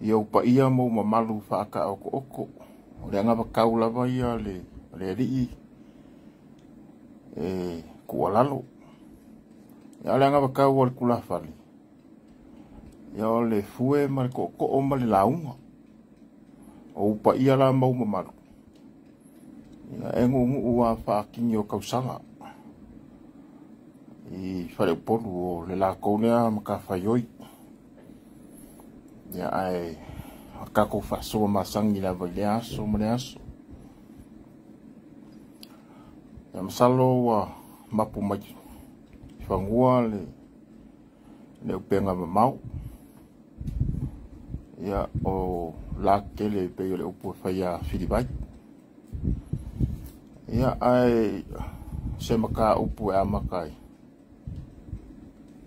I ou paia ma ou mamalu faataotooko, o le anavatau lava ia a le Alii e tuualalo. A o le anavatau a le tulafale, ia o le fue ma le tootoo ma le lauga. O ou paia la ma ou mamalu, ia e nuunuu lava faatini o tausaga i faleupolu o le latou lea matafaioi. Ia ae tatou faasoa masani lava i lea aso ma lea aso. Ia masalo ua mapu mai fanua le upega mamao. Ia o la tele pei o le upu e fai ia Filivai. Ia ae se mataupu e amata ai.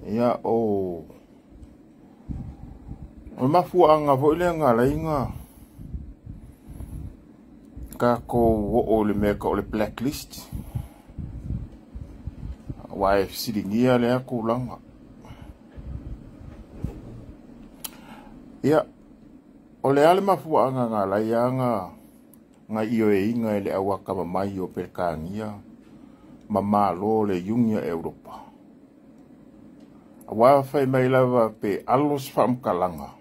Ia o le mafuaaga foi lea na ala ai ona tatou oo i le mea e tau o le blacklist. Aua e fesiligia lea tulaga. Ia, o le a le mafuaaga na ala ai ona ioeina e le au atamamai o Peretania ma Malo o le Iuni a Europa. Aua fai mai lava pe alo se faamatalaga,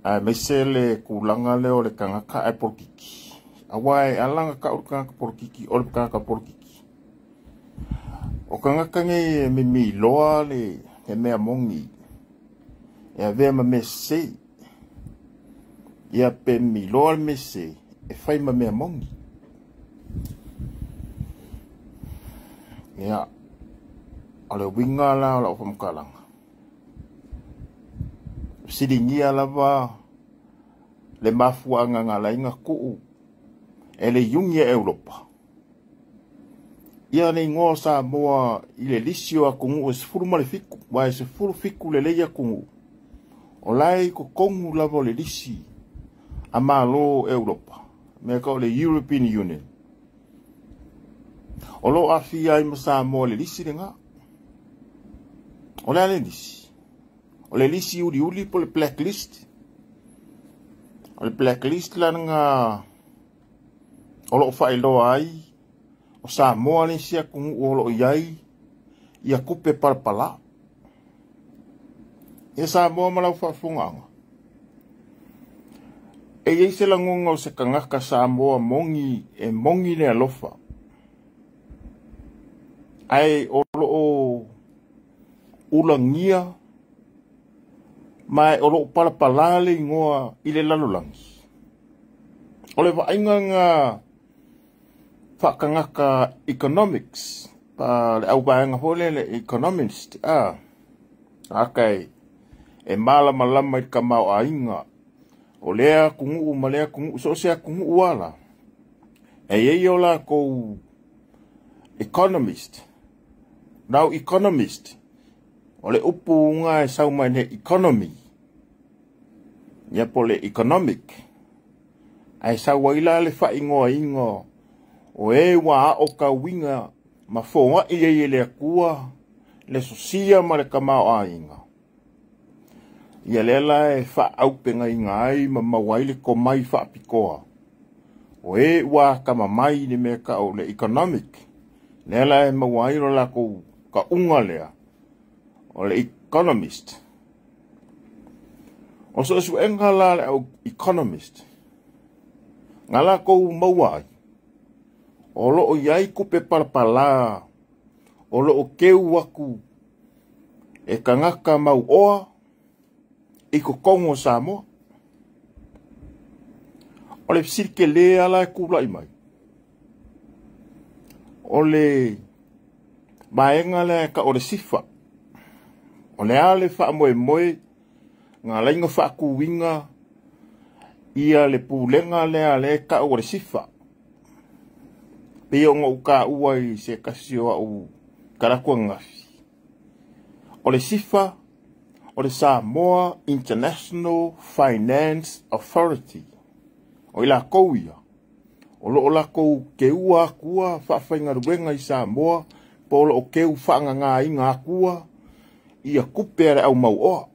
aemaise le tulaga lea o le tagata ae polokiki. Aua e ala ona tau le tagata polokiki o le tagata polokiki. O tagata nei e mimiloa le mea moni e avea ma mea sese. Ia pe mimiloa le mea sese e fai ma mea moni. Ia, o le uiga la o lau faamatalaga, fesiligia lava le mafuaaga na ala ai ona tuu e le Iuni a Europa ia le igoa o Samoa i le lisi o atunuu e 17, aua e 17 lelei atunuu o la e i totonu lava o le lisi a Malo o Europa, mea tau o le European Union. O lo o aafia ai ma Samoa i le lisi lena. O le a le lisi? O le lisi uliuli po o le blacklist. O le blacklist la lena o lo o faailoa ai o Samoa le isi atunuu o lo o i ai ia tupe palapala. Ia Samoa ma lau faafofogaaga. E i ai se lagona o se tagata Samoa moni e moni le alofa, ae o lo o ulagia ma o lo o palapala le igoa i le lalolagi. O le vaaiga na faatagata economics, pa le auvaega foi lea le economist, tagata e malamalama i le tamaoaiga o lea atunuu ma lea atunuu, so o se atunuu lava la, e i ai o latou economist. Now economist, o le upu nga e sau mai le economy, ia po o le economic, ae sau ai la le faaigoaina o e ua aotauina ma foai ai e le Atua le sosia ma le tamaoaiga. Ia lea la e faaaupegaina ai ma maua ai le tomai faapitoa o e ua atamamai i le mea tau o le economic. Lea la e maua ai lo latou tauga lea o le economist. O suesuega la le au economist na latou maua ai o lo o i ai tupe palapala o lo o keu atu e tagata mauoa i totonu o Samoa. O le fesili tele lava la e tulai mai, o le vaega lea e tau o le SIFA. O le a le faamoemoe na ala ai ona faatuina ia le pulega lea lea e tau o le SIFA. Pei ona ou taua i se tasi o au talaatu ananafi. O le SIFA o le Samoa International Finance Authority. O i latou ia, o lo o latou keua atua faafaigaluega i Samoa, po o lo o keu faagagāina atua ia tupe a le au mauoa.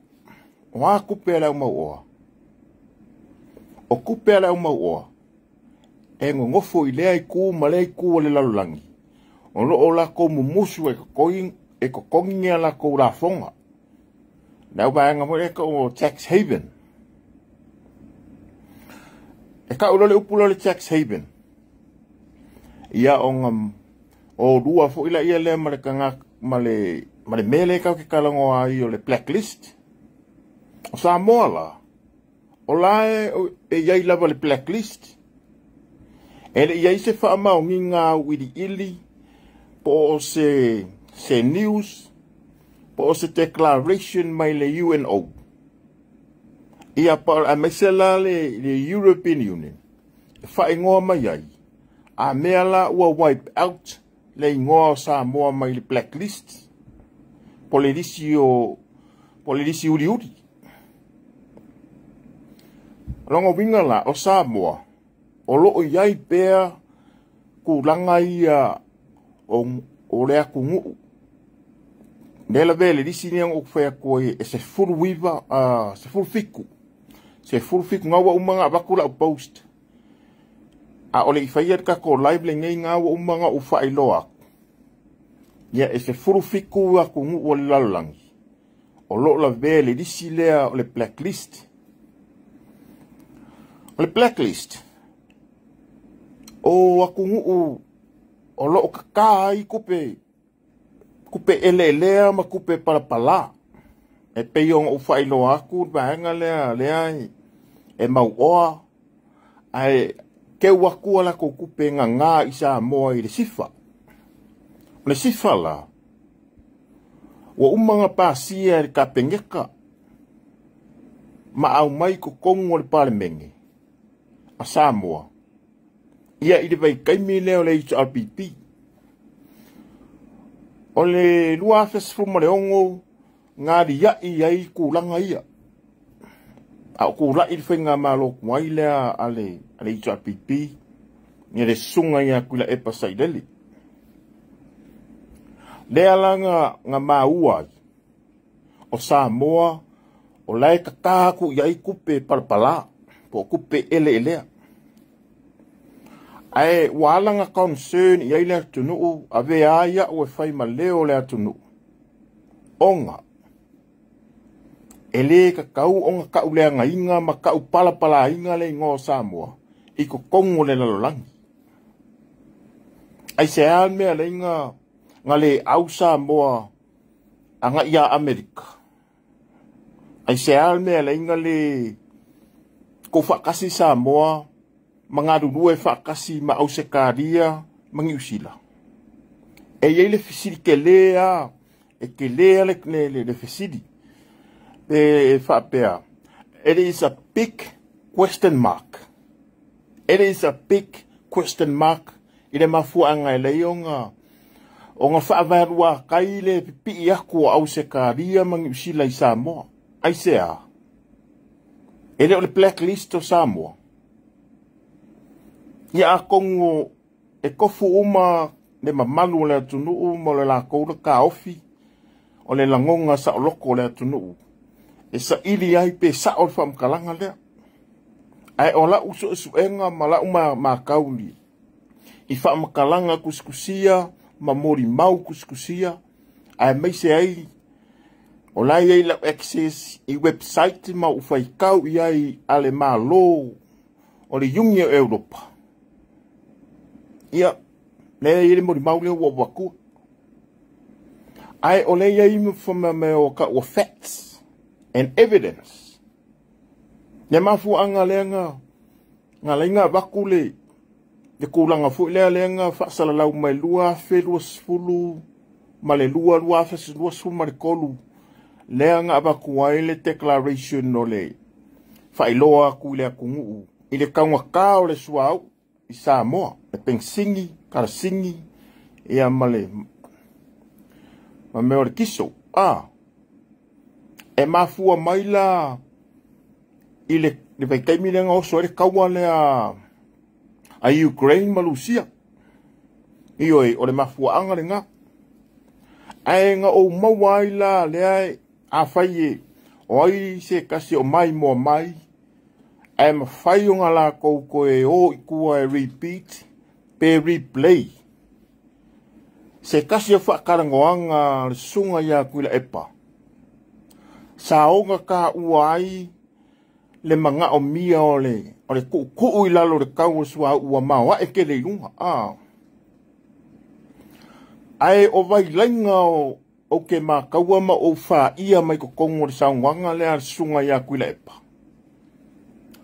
O a tupe a le au mauoa? O tupe a le au mauoa e nonofo i lea itu ma lea itu o le lalolagi, o lo o latou mumusu e totogi a latou lafoga. Le au vaega foi lea e tau o tax haven. E tau loa le upu lea o le tax haven, ia ona o lua foi laia lea ma le tagata ma le mea lea tatou te talanoa ai o le blacklist. O Samoa la, o la e i ai lava le blacklist. E le i ai se faamaoniga auiliili po o se news po o se declaration mai le UNO. Ia pa aemaise la le European Union e faaigoa mai ai. A mea la ua wipe out le igoa o Samoa mai le blacklist po le lisi o po le lisi uliuli. O lona uiga la o Samoa o loo i ai pea tulaga ia o le atunuu. Lea lavea le lisi lea na ou fai atu ai e 19, 17. 17 nga ua uma ona avatu lau post. A o le i faia le tatou live lenei nga ua uma ona ou faailoa atu. Ia e 17 atunuu o le lalolagi o loo lavea le lisi lea o le blacklist. O le blacklist o atunuu o loo kaká ai kupe eleelea ma kupe palapala. E pei ona ou faailoa atu le vaega lea e mauoa ae keu atu a latou kupe gaga i Samoa i le sifa. O le sifa la, ua uma ona pasia e le Kapeneta ma aumai i totonu o le Palemene a Samoa ia i le vaitaimi lea o le HRPP. O le 2016 nga alia'i ai tulaga ia. A o tula'i le faigamalo tuai lea a le HRPP ia le susuga ia Tuilaepa Sailele. Lea la nga maua ai o Samoa o la e kaká atu i ai kupe palapala po o kupe eleelea. Ae ua ala na concern i ai le atunuu avea ai a'u e fai ma leo o le atunuu. Ona e lē tatau ona ta'uleagaina ma ta'upalapalaina le igoa o Samoa i totonu o le lalolagi. Aisea le mea alai na lē au Samoa aga'i ia Amerika? Aisea le mea alai na lē tuufaatasi Samoa ma galulue faatasi ma Ausetalia ma Niusila? E i ai le fesili telē a, e telē a le fesili. E faapea, it is a big question mark. It is a big question mark i le mafuaaga e leai ona faavaeluakai le pipii atu o Ausetalia ma Niusila i Samoa. Aisea? E le o le blacklist o Samoa. Ia atonu e tofu uma le mamalu o le atunuu ma o le latou le taofi o le lagona saoloko o le atunuu e saili ai pe sao le faamatalaga lea. Ae o lau suesuega ma lau matauli i faamatalaga kusikusia ma molimau kusikusia aemaise ai o la e i ai lau access i website ma ou faitau i ai a le Malo o le Iuni o Europa. Ia, lea e i ai le molimau lea ua ou avatua. Ae o lea e i ai ma mea o ta'u o facts and evidence. Le mafuaaga lea na ala ai ona avatu le tulaga foi lea na faasalalau mai 2022 ma le 2023 lea na avatu ai le declaration o le faailoa atu i le atunuu i le taugata o le suauu i Samoa, le penisini, kalasini, ia ma le ma mea o le kiso. E mafua mai la i le vaitaimi lea na oso ai le kaua lea a Ukraine ma Lusia. Ioe, o le mafuaaga lena. Ae na ou maua ai la lea afai e O ai se tasi o maimoa mai ae mafai ona lakou toe o i tua e repeat pe replay se tasi o faatalanoaga a le susuga ia Tuilaepa sa ona taua ai le manaomia o le tuutuu i lalo o le tau o le suauu ua maoae tele i luga. Ae o vailaiga o ou te mataua ma ou faia mai totonu o le saunoaga lea a le susuga ia Tuilaepa,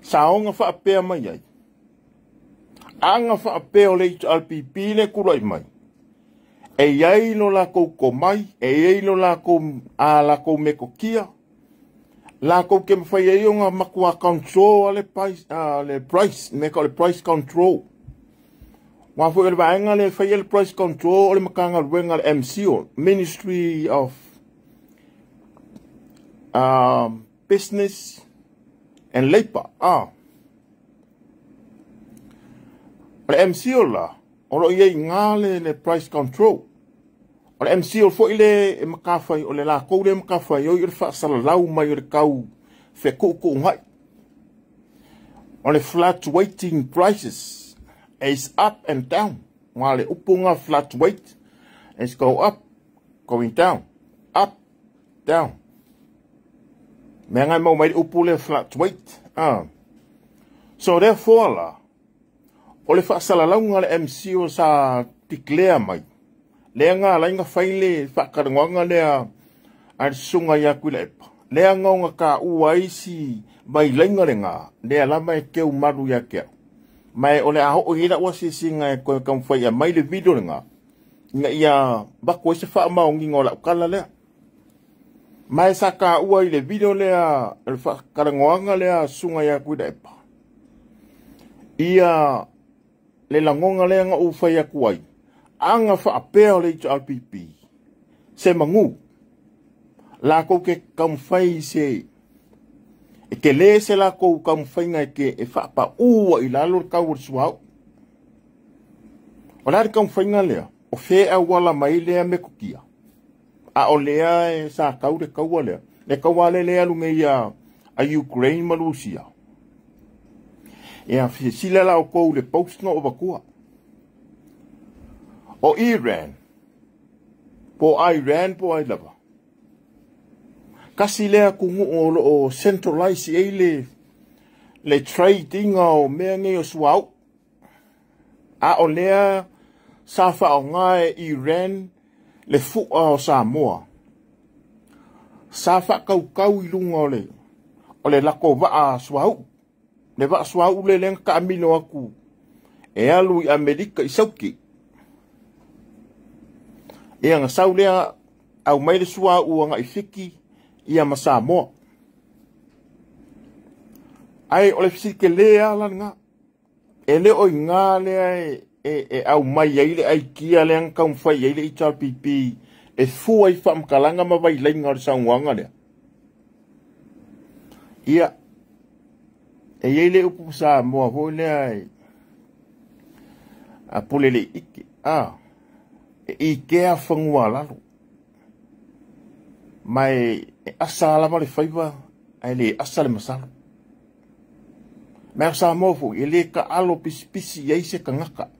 sa ona faapea mai ai, aga faapea o le HRPP le tulai mai, e i ai lo lakou tomai, e i ai lo lakou a lakou metotia, lakou te mafai ai ona matua control le price, le price, me ka o le price control. Aua foi o le vaega lea e faia le price control o le Matagaluega a le MCIL, Ministry of Business and Labour. O le MCIL la, o lo o i ai i ina le price control. O le MCIL foi le e matafai, o le latou lea matafaioi o le faasalalau mai o le tau fetuutuunai. O le fluctuating prices is up and down. Aua o le upu lena fluctuate is go up, going down, up, down. Mea na e maua mai le upu lea fluctuate. So therefore la, o le faasalalauga a le MCIL sa declare mai, lea na ala ai ona fai le faatalanoaga lea a le susuga ia Tuilaepa, lea na ona taua ai si vailaiga lena, lea lava e teu malu ia te au. Ma o le a oo i ai lau asiasiga e toe taumafai e aumai le video lena, ina ia avatu ai se faamaoniga o lau tala lea. Ma e sa taua i le video lea, le faatalanoaga lea a susuga ia Tuilaepa, ia le lagona lea na ou fai atu ai, aga faapea o le HRPP, se manu, lakou te taumafai se, e tele se lakou taumafaiga e te e faapaū ai i lalo le tau o le suauu. O le a le taumafaiga lea? O fea e auala mai lea metotia? A o lea e sa tau le taua lea, le taua lea e alu nei a Ukraine ma Rusia. Ia silasila la outou i le post na ou avatua. O Iran, po o Iran po o ai lava, tasi lea atunuu o lo o centralize i ai le trade ina o mea nei o suauu. A o lea sa faaaoga e Iran le fua o Samoa. Sa faatautau i luga o le latou vaa suauu. Le vaa suauu lea na taamilo atu e alu i Amerika i Sauki. Ia na sau lea aumai le suauu agai Fiti ia ma Samoa. Ae o le fesili tele lava la lena. E le o i ina lea e aumai ai le aikia lea na taumafai ai le HRPP e fua i faamatalaga ma vailaiga o le saunoaga lea. Ia, e i ai le upu Samoa foi lea e a pule le ike, e ikea fanua lalo. Ma e asa lava le faiva, ae le asa le masalo. Ma o Samoa foi, e le taalo pisipisi i ai se tagata.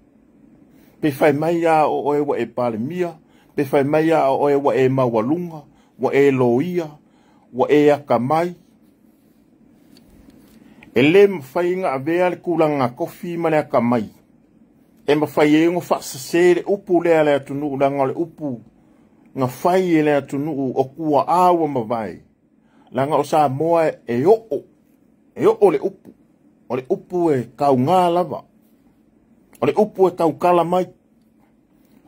Pe fai mai a o oe ua e Palemia, pe fai mai a o oe ua e maualuga, ua e loia, ua e atamai. E le mafai ona avea le tulaga tofi ma le atamai. E mafai ai ona faasese le upu lea a le atunuu, leaga o le upu na fai e le atunuu o tuaa ua mavae. Leaga o Samoa e oo, e oo le upu. O le upu e kauga lava. O le upu e taukala mai.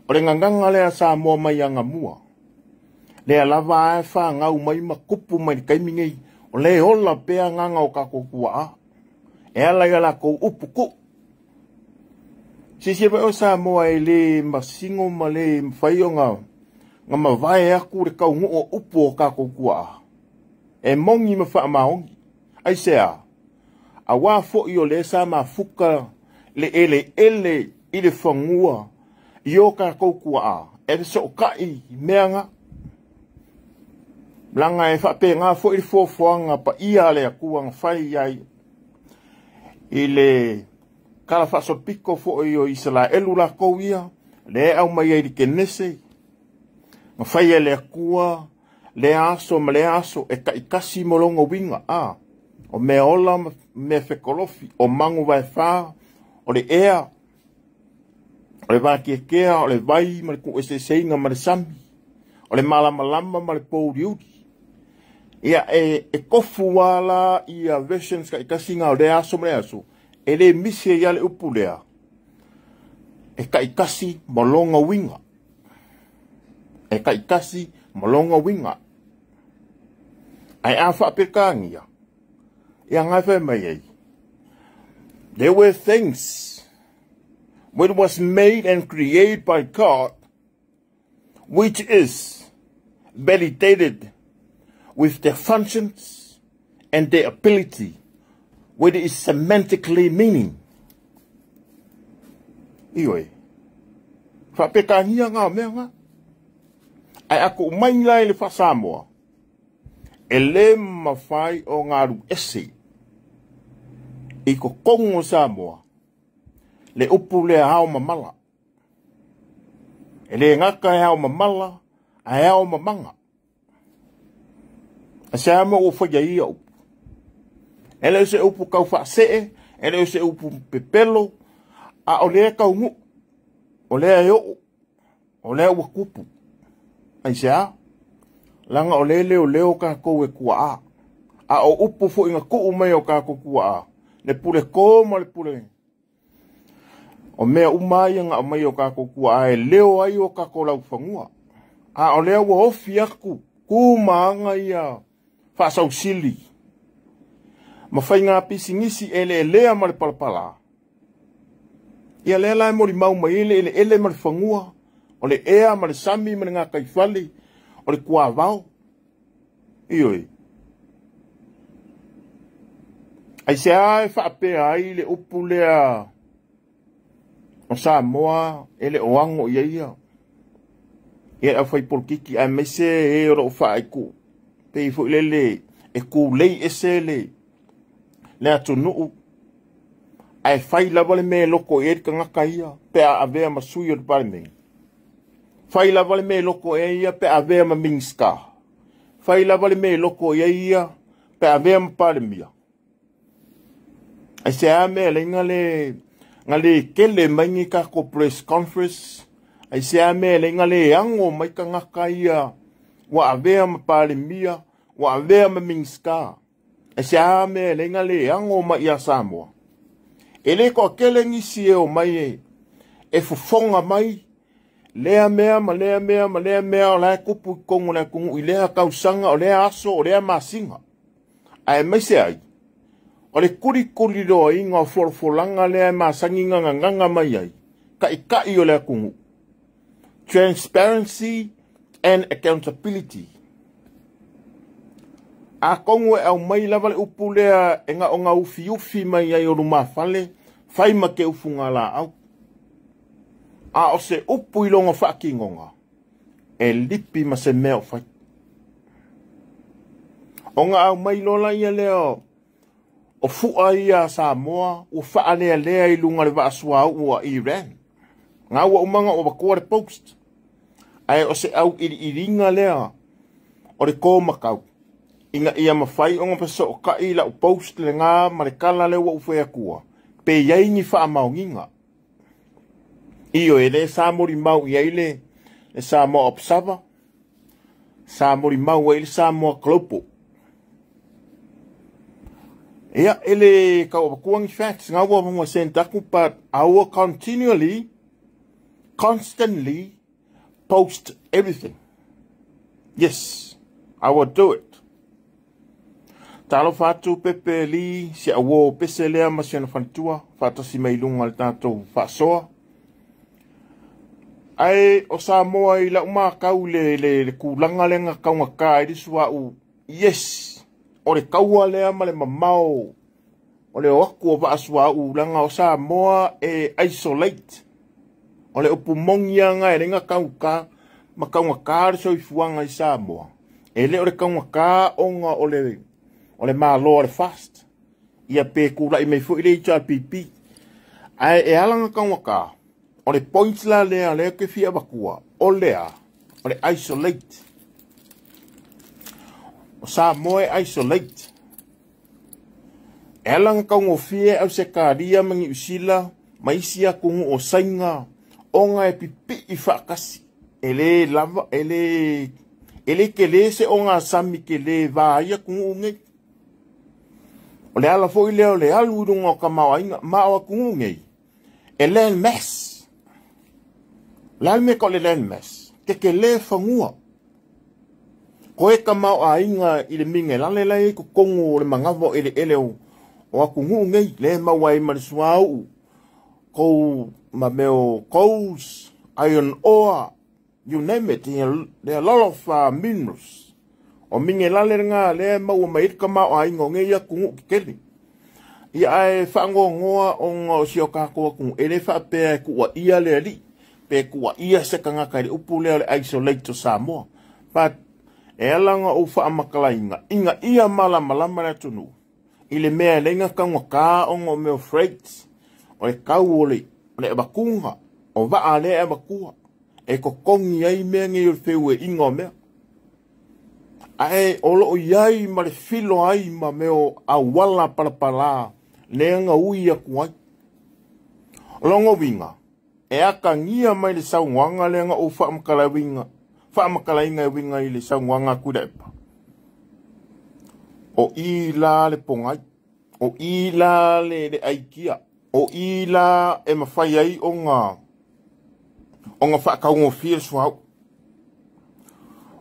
O le gagaga lea a Samoa mai Agamua. Lea lava e fanau mai ma kupu mai le taimi nei. O le ola pea agaga o tatou tuaa. E ala i a latou upu kuu. Silasila mai o Samoa e le masino ma le mafai ona mavae atu le taunuu o upu o tatou tuaa. E moni ma faamaoni. Aisea? Aua foi o lea sa mafuta le eleele i le fanua i o tatou tuaa. E fesootai mea na. Laga e faapegā foʻi le fuafuaga paia a le Atua na fai ai i le tala faasolopito foʻi o Isalaelu lakou ia lea e aumai ai i le Kenese na faia e le Atua lea aso ma lea aso e taʻitasi mo lona uiga a o mea ola ma mea fekolofi o magu vaefā o le ea o le vakiakea o le vai ma le tuueseeseina ma le sami o le malamalama ma le pouliuli. Ia e tofu ala ia versions taʻitasi na o lea aso ma lea aso e lē misi ai le upu lea e taʻitasi ma lona uiga, e taʻitasi ma lona uiga. Ae a faapekāgia ia gae fai mai ai, "There were things which was made and created by God, which is validated with their functions and their ability, which is semantically meaning." Ioe. Faapekāgia ngā mea ngā. Ae a tuu mai la i le faa-Samoa, e lē mafai o galu ese i totonu o Samoa le upu lea ao mamala. E lē gata e ao mamala, ae ao mamaga. A se a mea ua faia ia upu. E le o se upu tau faasee, e le o se upu pepelo, a o lea taunuu, o lea e oo, o lea ua tupu. Aisea? Laga o lea leoleo tatou e tuaa. A o upu foʻi na tuu mai o tatou tuaa, le pule tō ma le pule. O mea uma ia na aumai o tatou tuaa e leo ai o tatou laufanua. A o lea ua ofi aku, tu ma aga ia faasausili ma faiga pisinisi eleelea ma le palapala. Ia lea la e molimau mai ai le eleele ma le fanua, o le ea ma le sami ma le gataifale, o le tuavao. Ioe. Aisea e faapea ai le upu lea o Samoa e le o ago i ai ia le aufaipolitiki aemaise e o loo faaiku pei foʻi lele e kulei ese le atunuu ae fai lava le mea e loko i ai le tagata ia pe a avea ma sui o le Palemene. Fai lava le mea e loko i ai ia pe a avea ma Minisita. Fai lava le mea e loko i ai ia pe a avea ma Palemia. Aisea mea e ga lē kele mai ni takou press conference? Aisea mea e ga lē ago mai tagata ia ua avea ma Palemia, ua avea ma Minisita? Aisea mea e ga lē ago mai ia Samoa? E lē toakele nisi e o mai e fofoga mai lea mea ma lea mea ma lea mea o la e tupu i totonu o le atunuu i lea tausaga o lea aso o lea masina. Aemaise ai o le kulikuliloaina o folafolaga lea e masani gagagaga mai ai taʻitaʻi o le atunuu. Transparency and accountability. Atonu e aumai lava le upu lea e gaoga ufiufi mai ai o lumafale fai ma ke ufuga laau. A o se upu i loga faatinoga e lipi ma se mea o fai. Ona aumai lola ia lea o fua ia Samoa ua faalealea i luga le vaasuauu a Iran. Ga ua umaga o vakoa le post. Ae o se au iliiliga lea o le kō makau. Ina ia mafai ona fesootaʻi lau post legā ma le tala lea ua ou fai atua. Pe iai ni faamaoniga. Ioe e lē sa molimau i ai le Samoa Observer, sa molimau ai le Samoa Global. Ia, e le tau avatua ni facts, ga ua maga send aku, but I will continually, constantly post everything. Yes, I will do it. Talofa atu Pepe Li, si au pese lea ma si ona faletua, faatasi mai luga le tatou faasoa. Ae o Samoa i lau makau le kulaga lea na taugata ai le suauu. Yes, o le kaua lea ma le mamao o le o aku o vaasuauu laga o Samoa e isolate. O le upu moni aga e lega tauka ma taugata le soifuaga i Samoa. E E le o le taugata ona o le o le Malo a le FAST, ia pe tulai mai foi le HRPP. Ae e ala ona taugata, o le points la lea lea ou te fia avatua, o le a? O le isolate. O Samoa e isolate. E ala ona taugofie Ausetalia ma Niusila ma isi atunuu o Saina ona e pipii faatasi. E le lava, e le, e le tele se ogasami tele e va ai atunuu nei. O le ala foi lea o le alu i luga o tamaoaiga, ma o atunuu nei, e land mass. O le a le mea e tau o le land mass? Tetele fanua. Koe tamaoaiga i le minerale la e i ai i totonu o le manava o eleele o atunuu nei, lea e maua ai ma le suauu, kou ma mea o coals, iron ore, you name it, there are a lot of minerals. O minerale lena lea e maua mai ai le tamaoaiga o nei atunuu tetele. Ia ae faanoanoa ona o si o tatou atunuu, e le faapea e tuuaia le alii, pe tuuaia se tagata i le upu lea o le isolate o Samoa. But e ala ona ou faamatalaina, ina ia malamalama le atunuu i le mea e leai na taugata ona o mea o freights, o le tau o le avatuga, o vaa lea e avatua, e totogi ai mea nei o le feueina o mea. Ae o lo o i ai ma le filo ai ma mea o auala palapala lea na ui atu ai. O lona uiga, e atagia mai le saunoaga lea na ou faamatalaina e uiga i le saunoaga a Tuilaepa. O i la le pogai, o i la le aikia, o i la e mafai ai ona faataugofie le suauu.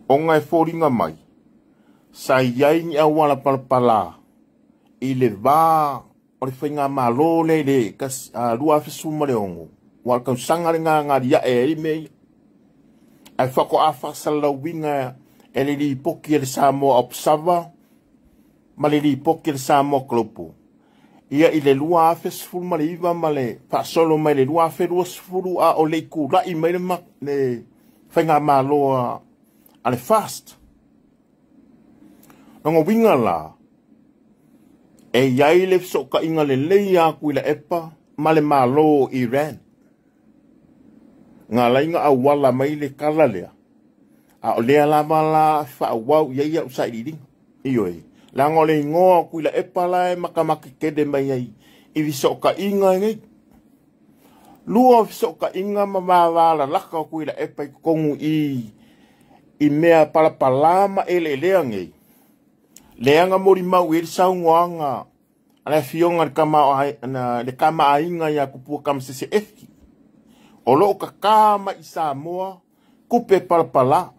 Ona e foliga mai, sa i ai ni auala palapala i le va o le faigamalo lea i le 2016, ua o le tausaga lena na aliae ai mea ia. Ae faatoa faasalalauina e le lipoti a le Samoa Observer ma le lipoti a le Samoa Global ia i le 2019 ma le faasolo mai le 2020 a o le i tulai mai le faigamalo a le FAST. Lona uiga la, e i ai le fesootaiga lelei a Tuilaepa ma le Malo o Iran. Na ala ai ona auala mai le tala lea, a o lea lava la faaauau i ai au sailiiliga. Ioe, leaga o le igoa o Tuilaepa la e matamata tele mai ai i fesootaiga nei. Lua o fesootaiga ma vavalalata o Tuilaepa i totonu i mea palapala ma eleelea nei. Lea na molimau i ai le saunoaga a le afioga le tamaaiga ia Tupua Tamasese Efi. O lo o kaka mai i Samoa kupe palapala.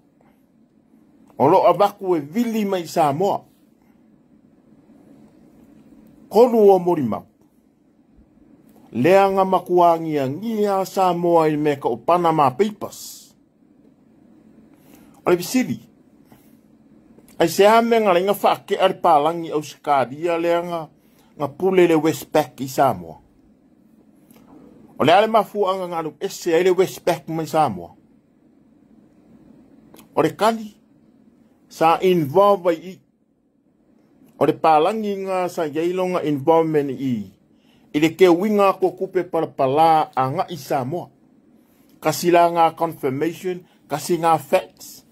O lo o avatu e vili mai i Samoa. Tolu o molimau. Lea na matua agiagia Samoa i le mea tau o Panama Papers. O le fesili, aisea mea na ala ai ona faatea le palagi Ausetalia lea na pule le Westpac i Samoa? O le a le mafuaaga na alu ese ai le Westpac mai Samoa? O le tali, sa involve ai i. O le palagi na sa i ai lona involvement i i le keuiga atu o tupe palapala agai i Samoa. Kasi la nga confirmation, kasi nga facts,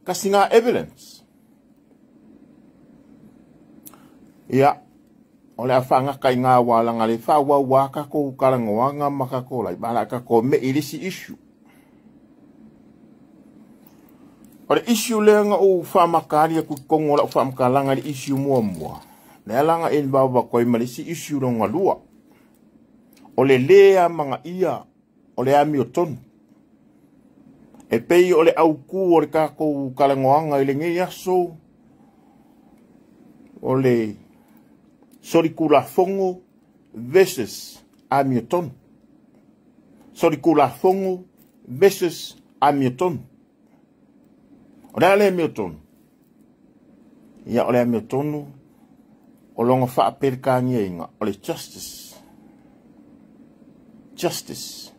kasi nga evidence. Ia, o le a faagata i nga aua leaga le faaauau a tatou talanoaga ma tatou lai, ma o le a tatou me'i i le isi issue. O le issue lea na ou faamatali atu i totonu o lau faamatalaga i le issue muamua, lea la na involve atu ai ma le isi issue lona lua, o le lē amanaia o le amiotonu. E pei o le autu o le tatou talanoaga i lenei aso, o le solitulafono versus amiotonu. Solitulafono versus amiotonu. O le a le amiotonu? Ia, o le amiotonu o lona faapeletaniaina o le justice. Justice.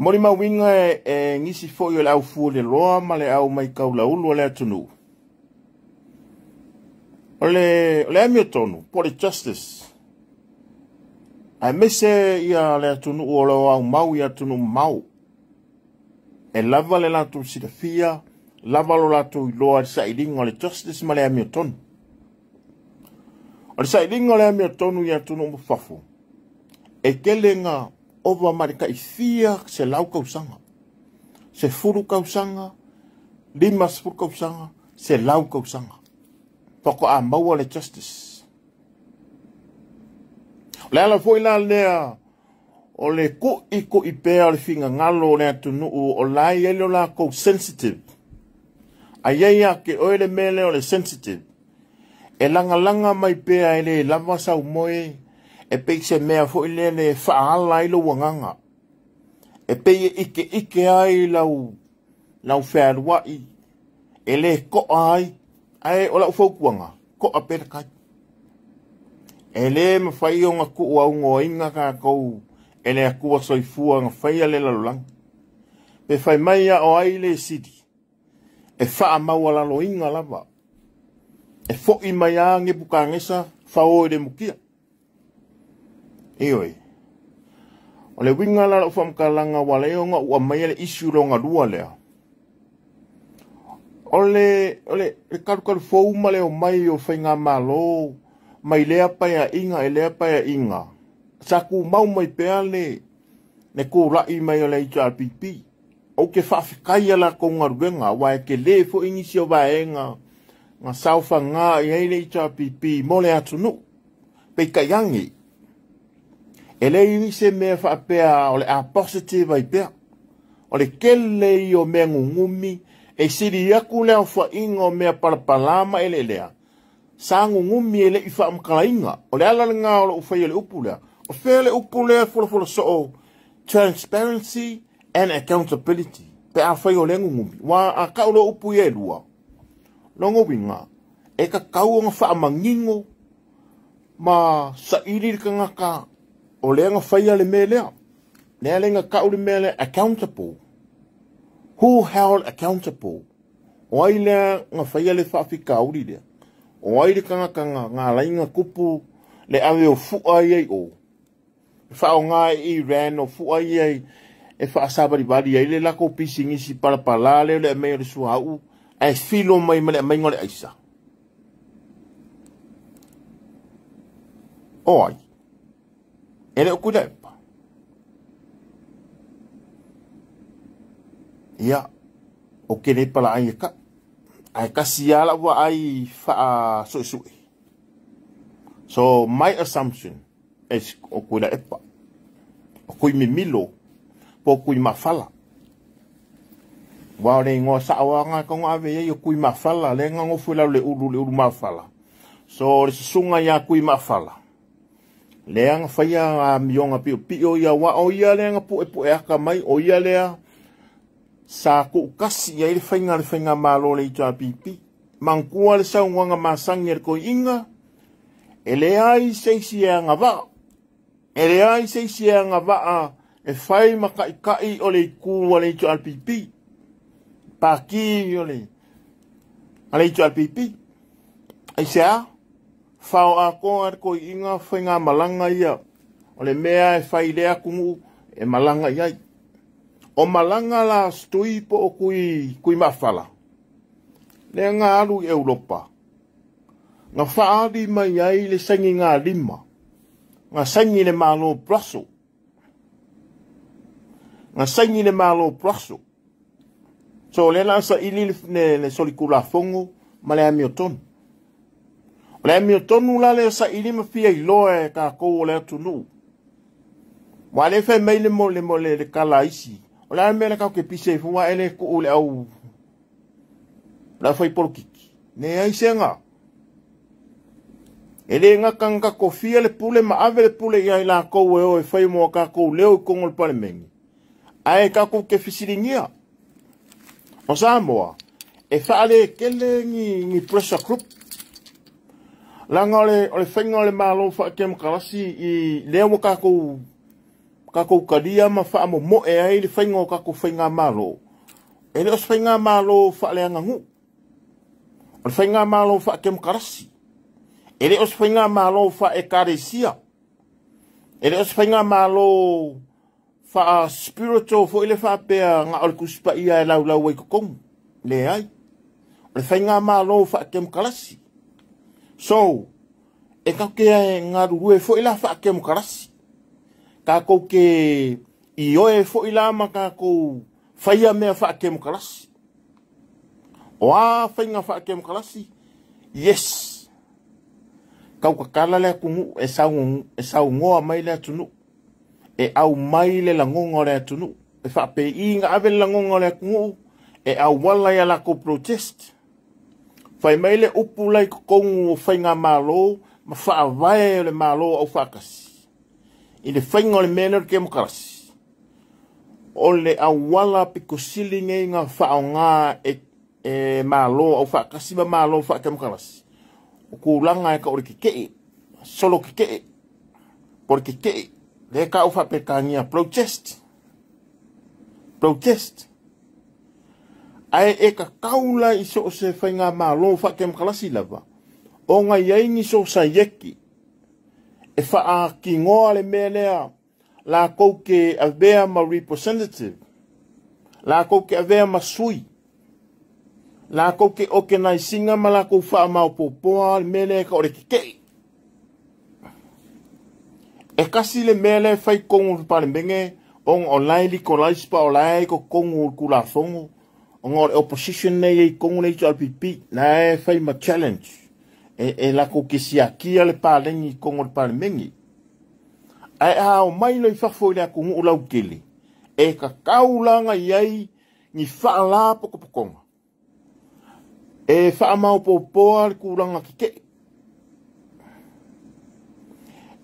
Molimauina e nisi foi o le au fualeloa ma le au maikaulaulu o le atunuu. O le amiotonu, po o le justice, aemaise ia le atunuu o lo o aumau i atunuu mamao, e lava le latou silafia, lava lo latou iloa i le sailiga o le justice ma le amiotonu. O le sailiga o le amiotonu i atunuu ma fafo, e tele na ova ma le taifia 100 tausaga, 10 tausaga, 50 tausaga, 100 tausaga. Faatoa maua le justice. O le ala foi la lea o le ku'i pea o le finagalo o le atunuu o la e i ai lo latou sensitive. A i ai ia te oe le mea lea o le sensitive, e lagalaga mai pea e le lava sau moe, e pei se mea foi lea le faaala ai lou agaga. E pei e ike ai lau fealuai, e le ko'a ai, ae o lau fautuaga, ko'a pea le tai. E le mafai ona tuu augoaina tatou e le Atua soifua na faia le lalolagi. Pe fai mai ia o ai le sili, e faamaualaloina lava. E fo'i mai a Nebukadnesa fao i le mukia. Ioe. O le uiga la lau faamatalaga ua lea ona ua mai le issue longa lua lea. O le kalukalu fou ma le omai o faigamalo mai lea paeaiga e lea paeaiga. Sa tumau mai pea le kula'i mai o le HRPP. Ou te faafetai ia latou galuega, aua e tele foi nisi o vaega na saofaga i ai le HRPP mo le atunuu. Peitai ane, e leai se mea faapea o le a positive ai pea. O le tele ia o mea gugumi, e sili atu le aofaiga o mea palapala ma eleelea, sa gugumi e le'i faamatalaina. O le ala lena o lou faia le upu lea. O fea le upu lea folafola soo, transparency and accountability. Pe a fai o le gugumi. Ua a kau lo upu ia e lua. Longo uiga, e tatau ona faamanino ma saili le tagata o lea na faia le mea lea. Lea le na kau le mea lea, accountable. Who held accountable? O ai lea na faia le faafitauli lea. O ai le tagata na laina kupu le ave o fua ia i o. E faaaoga e Iran o fua ia e faasavalivali ai le lakou pisinisi palapala lea o le aumai o le suauu ae filo mai ma le aumaiga o le aisa. O ai? E le o Tuilaepa. Ia, o ke le pala ai e ka. Ae kasi ala ua ai faasuesue. So my assumption is o Tuilaepa. O kui mimilo, po kui mafala. Wa o le ingoa sa'oaga kaoga ave ai o kui mafala, le gagofo i lalo le ulu mafala. So le susuga iā kui mafala, lea na faia amioga pi'opi'o ia ua o ia lea na pu'epu'e aka mai, o ia lea sa ku'ukasi i ai le faiga malo le HRPP. Manatua le saunoaga masagi a le toeaina, e leai se isi e agava'a. E leai se isi e agava'a e fai ma ta'itai o le itu a le HRPP. Paki o le a le HRPP. Ai se a? Fao atoa le toeaina faigamalaga ia. O le mea e fai lea atunuu e malaga i ai. O malaga la stui po o kui mafala. Lea na alu i Europa. Na faali mai ai le saini lima. Na saini le malo Brussels. Na saini le malo Brussels. So le la sa ili le solikulafono ma le amiotonu. O le amiotonu la le sa ili ma fia iloa e kākou o le atunuu. Wa le fai mai le mo le mo le kala isi. O le mea le kau ke pise fua ele ku le au la fai polokiki. Ne ai senga. E le ngaka kofia le pule ma ave le pule ia i la kou e o e fai mo ka kou leo i kongo le palemengi. Ae ka kou ke fisilingia. O Samoa, e whaale kele ni pressure group. Langa o le whainga o le malo wha ke makarasi i lea wa Takou talia ma faamomoe ai le faiga o tatou faigamalo, e le o se faigamalo faaleaganuu, o le faigamalo faatemokarasi. E le o se faigamalo faaekalesia, e le o se faigamalo faa-spiritual foi le faapea na o le Tusi Paia e laulau ai totonu. Leai, o le faigamalo faatemokarasi. So, e tatou te galulue foi la faatemokarasi, tatou te ioe foi la ma tatou faia mea faatemokarasi. O a faiga faatemokarasi? Yes, tautatala le atunuu, e saunoa mai le atunuu, e aumai le lagona o le atunuu, e faapei na ave le lagona o le atunuu e auala ia latou protest. Fai mai le upu la i totonu o faigamalo ma faavae o le Malo Aufaatasi i le faiga o le mea lea o le temokarasi, o le auala pito sili nei na faaaoga e Malo Aufaatasi ma Malo faatemokarasi, o tulaga e tau o le tetee, solo tetee, po o le tetee lea e tau faaperetania, protest, protest. Ae e tatau la i so o se faigamalo faatemokarasi lava ona i ai ni sosaieti e faatinoa le mea lea, latou te avea ma representative, latou te avea ma sui, latou te organize ina ma latou faamaopoopoa le mea lea e tau o le tetee. E tasi le mea lea e fai i totonu o le Palemene, ona o la e legalize pa o la e i totonu o le Tulafono, ona o le opposition nei e i totonu le HRPP, la e fai ma challenge, e latou te siakia le paleni i totonu o le Palemene. Ae a omai loa i fafo i le atunuu lautele, e tatau la ona i ai ni faalapotopotoga e faamaopoopoa le tulaga tetee.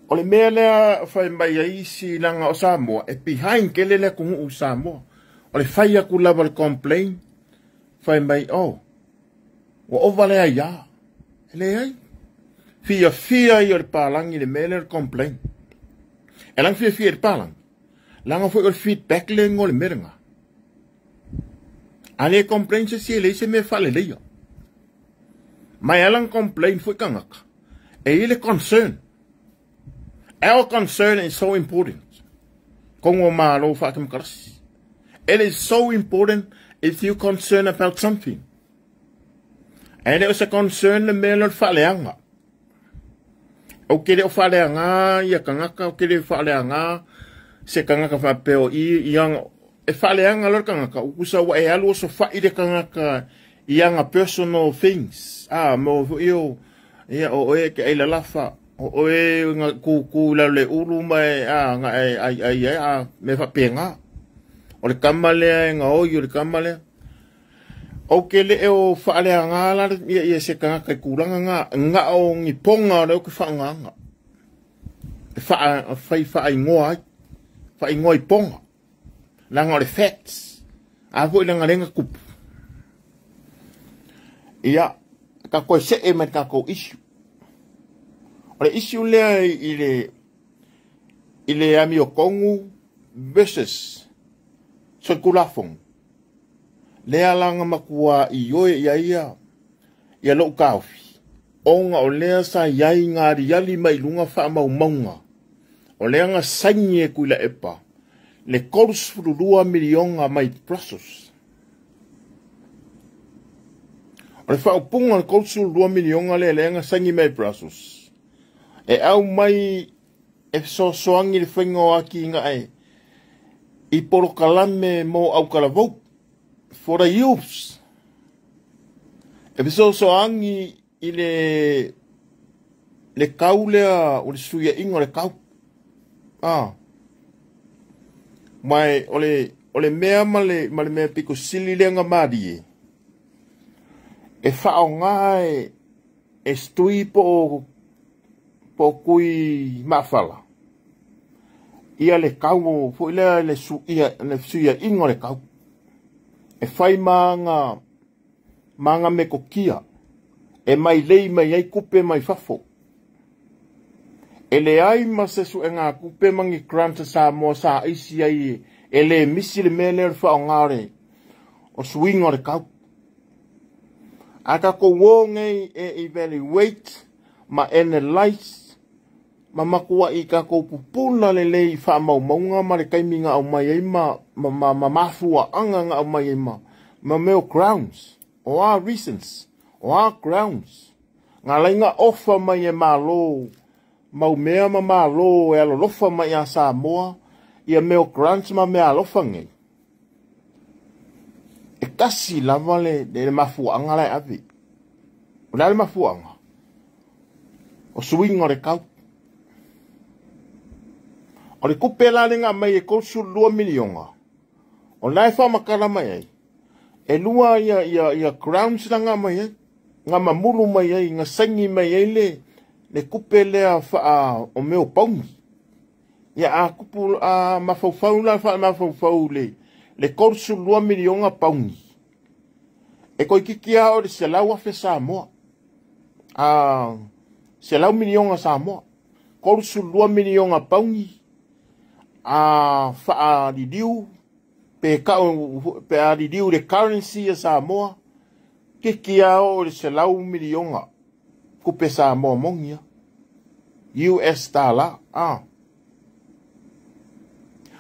O le mea lea fai mai ai isi, leaga o Samoa e behind tele le atunuu i Samoa. O le fai atu lava o le complain, fai mai, oh, ua ova le aia. E leai. Fiafia ia o le palagi le mea lea o le complain. E lagi fiafia i le palagi, leaga foi o le feedback lea o le mea lena. A le complain se si e leai se mea faaleleia. Mai ala na complain foi tagata, e i ai le concern. Our concern is so important. Kongo malo faatemokarasi. It is so important if you concern about something. E le o se concern le mea lea o le faaleaga. Ou te le o faaleaga ia tagata, ou te le o faaleaga se tagata faapea o i ia e faaleaga loa le tagata, ukusa ua e alu osofai le tagata i ana personal things. Ah, mo foi o ia o oe e te ai lalafa, o oe nga kūkū i lalo le ulu ma e a nga e ai ai ai a me faapena. O le tama lea e gaoi o le tama lea. Ou te le o faaleaga la ia ia se tagata i tulaga nga nga o ni ponga o le ou te faaaogaina. E faa fai faaingoa ai, faaingoa i ponga. Leaga o le facts. A foi leaga lea na tupu. Ia, ta toe see mai le tatou issue. O le issue lea i le amiotonu versus solitulafono. Lea la na matua ioe ia ia ia lou taofi, ona o lea sa i ai ngā aliali mai luga faamaumauga, o lea na saini e Tuilaepa le 32 miliona mai Brussels. O le faaupuga o le 32 miliona lea lea na saini mai Brussels, e aumai e fesoasoani i le faiga o atinae i polokalame mo autalavou, for the youths. E fesoasoani i le kau lea o le suiaiga o le kau. Ah. Mai o le mea ma le mea pito sili lea na malie, e faaaoga e stui po o kui maafala ia le kau foi lea le suia le suiaiga o le kau e fai ma aga metokia e mai lei mai ai kupe mai fafo. E E leai ma se suegatupe ma ni grant a Samoa sa aisi ai e le misi le mea lea o le faaaoga o le o suiga o le tau. A tatou o nei e evaluate ma analyse ma matuai tatou pupula lelei i faamaumauga ma le taimi na aumai ai ma mafuaaga na aumai ai ma mea o grounds, o a reasons, o a grounds na ala ai ona ofa mai e Malo mau mea ma Malo e alolofa mai ia Samoa ia mea o grants ma mea alofa nei. E tasi lava le mafuaaga la e ave. O le a le mafuaaga? O suiga o le tau. O le tupe la lea na aumai e 32 miliona, o la e faamatala mai ai, e lua ia grounds la na aumai ai, na mamulu mai ai, na saini mai ai le tupe lea faa o mea o pauni. Ia a kupu a mafaufau la faamafaufau le 32 miliona pauni. E toeitiiti lava o le 100,000 Samoa. A 100 miliona Samoa. 32 miliona pauni a faaliliu pe kau pe a liliu le currency a Samoa kiki a o le 100 miliona kupe Samoa moni a US dollar a.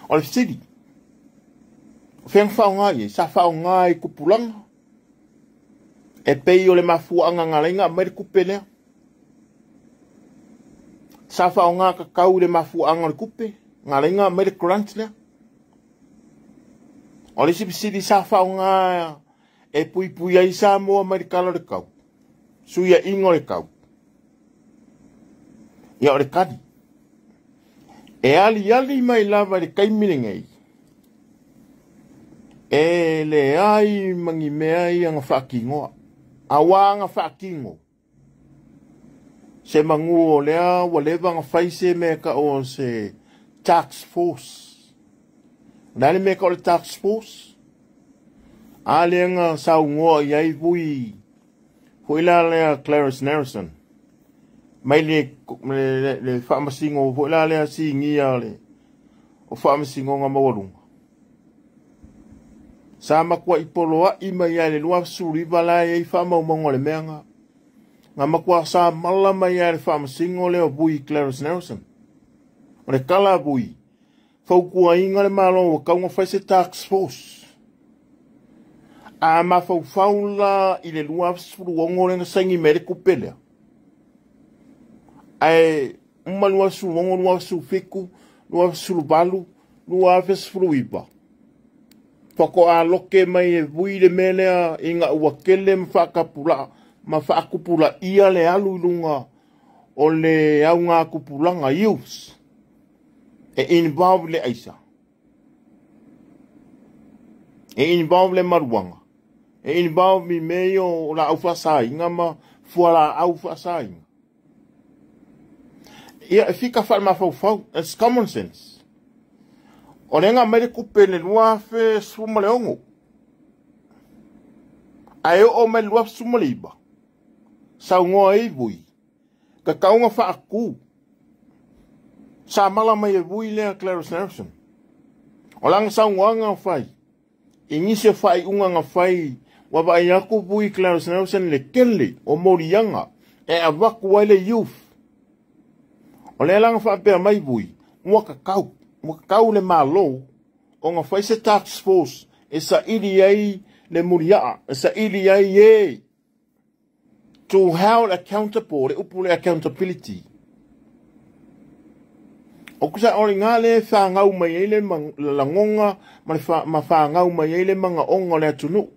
O le fesili, o fea na faaaoga i ai? Sa faaaoga i tupulaga e pei o le mafuaaga na ala ai ona aumai le tupe lea. Sa faaaoga tatau i le mafuaaga o le tupe na ala ai ona aumai le grant lea. O le isi fesili sa faaaoga e puipui ai Samoa mai le tala o le tau, suiaiga o le tau. Ia o le tali, e aliali mai lava i le taimi lenei, e leai ma ni mea ia na faatinoa. Aua na faatino, se manu o lea ua leva ona fai se mea tau o se task force. O le a le mea tau o le task force? A lea na saunoa i ai vui foi la lea Clarence Narrison mai le faamasino foi la lea sigia le o faamasinoga maualuga. Sa matuai poloai mai ai le 2019 la e i ai faamaumauga o le mea na. Na matua sa mala mai ai le faamasino lea o vui Clarence Narrison. O le tala a vui, fautuaina le Malo ua tatau ona fai se task force. A mafaufau la i le 2016 lea na saini mai ai le tupe lea. Ae uma 2016, 2017, 2018, 2019, faatoa loke mai e vui le mea lea ina ua tele ma faatapulaa ma faatupulaia le alu i luga o le augatupulaga youths e involve le aisa, e involve le maruaga, e involve i mea ia o laau faasaina ma fualaau faasaina. Ia, e fika faamafaufau, it's common sense. O lea na aumai le tupe i le 2016, ae oo mai le 2019, saunoa ai vui, tatau ona faatu. Sa mala mai e vui lea Clarence Narrison. O lana saunoaga na fai, i nisi o faaiuga na fai, ua vaai atu vui Clarence Narrison i le tele o moliaga e avatu ai le youth. O lea la na faapea mai vui, ua tatau, ua tatau le Malo ona fai se task force e saili ai le muliaa, e saili ai e to held accountable, le upu le accountability. O kusa o ngā le whāngau mai ai le lagonga ma le ma whāngau mai ai le manaoga o le atunuu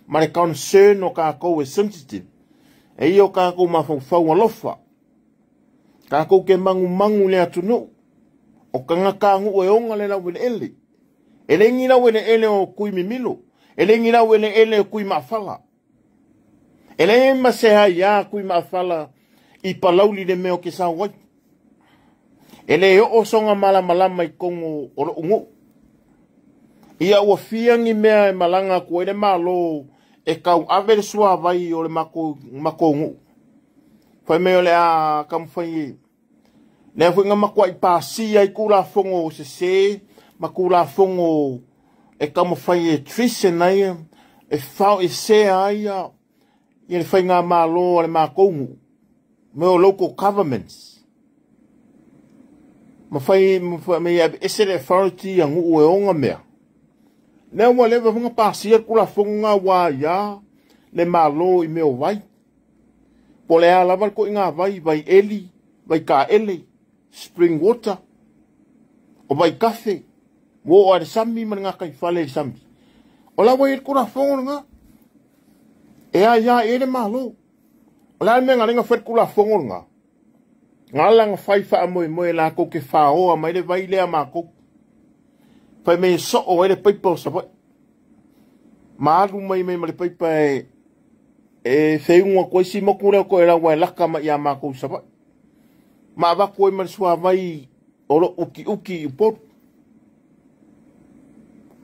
ma le concern o kākou e sensitive. E ia o kākou mafaufau alofa. Kākou ke mangumangu le atunuu. O tagata nuu e oga le laueleele. E le ni laueleele o kui mimilo. E le ni laueleele o kui maafala. E le ma se aia kui maafala i palauli le mea o ke sao ai. E le oo soga malamalama i totonu o lou nuu. Ia ua fia ni mea e malaga atu ai le Malo e tauave le suavai o le matou nuu. Fai mai o le a taumafai e Lea foi na matuai pasia ai Tulafono sese ma Tulafono e taumafai e treason ai, e faaoesea ai ia le faigamalo a le matou nuu, mea o local governments. Ma fai ma ia aveese le authority a nuu e ona mea. Lea ua leva foi na pasia le Tulafono na ua aia le Malo i mea o vai. Po o le a lava le toiga vai, vai eli, vai taele, spring water, o vai kafe, ua oo lava i le sami ma le gataifale i le sami. O la ua i ai le Tulafono lena e aia i ai le Malo. O le a le mea na ala ai ona fai le Tulafono lena? Na ala ona fai faamoemoe latou te faoa mai le vai lea a matou. Fai mai e soo ai le paipa o Savaii. Ma alu mai mai ma le paipa e feuga atu ai si motu lea o Toelau e laka mai ia matou i Savaii. Ma avatu ai ma le suavai o lo o utiuti i Upolu.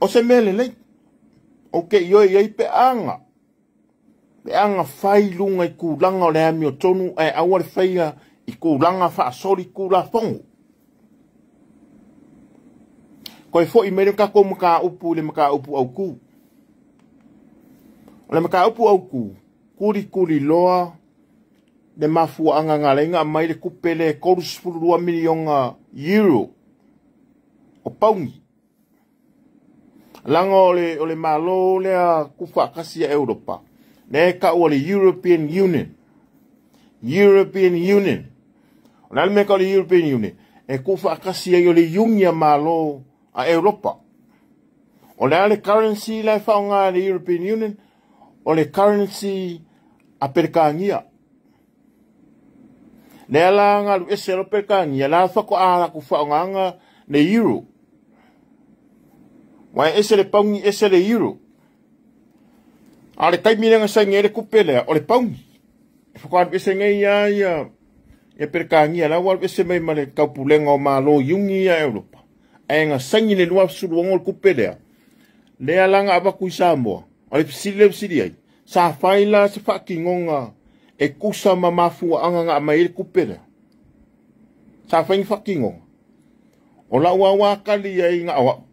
O se mea lelei, ou te ioe i ai pe aga, pe aga fai i luga i tulaga o le amiotonu ae aua le faia i tulaga faasoli Tulafono. Toe foi mai le tatou mataupu i le mataupu autu. O le mataupu autu, kulikuliloa le mafuaaga na ala ai ona aumai le tupe lea e 32 miliona euro o pauni. Leaga o le Malo lea tuufaatasi a Europa, lea e taua le European Union. European Union. O le a le mea e tau o le European Union? E tuufaatasi ai o le iuni a Malo a Europa. O le a le currency la e faaaoga e le European Union? O le currency a Peretania. Lea la na alu ese loa Peretania, la faatoa latou faaaogaina le euro. Ua e ese le pauni ese le euro. A o le taimi lea na saini ai le tupe lea, o le pauni. E faatoa alu ese nei lava ia Peretania, la ua alu ese mai ma le taupulega o Malo Iuni ia Europa. Ae na saini le 2016 le tupe lea, lea la na avatu i Samoa. O le fesili lea e fesili ai, sa fai la se faatinoga e tusa ma mafuaaga na aumai ai le tupe lea? Sa fai ni faatinoga? O lau lava tali ai na o au.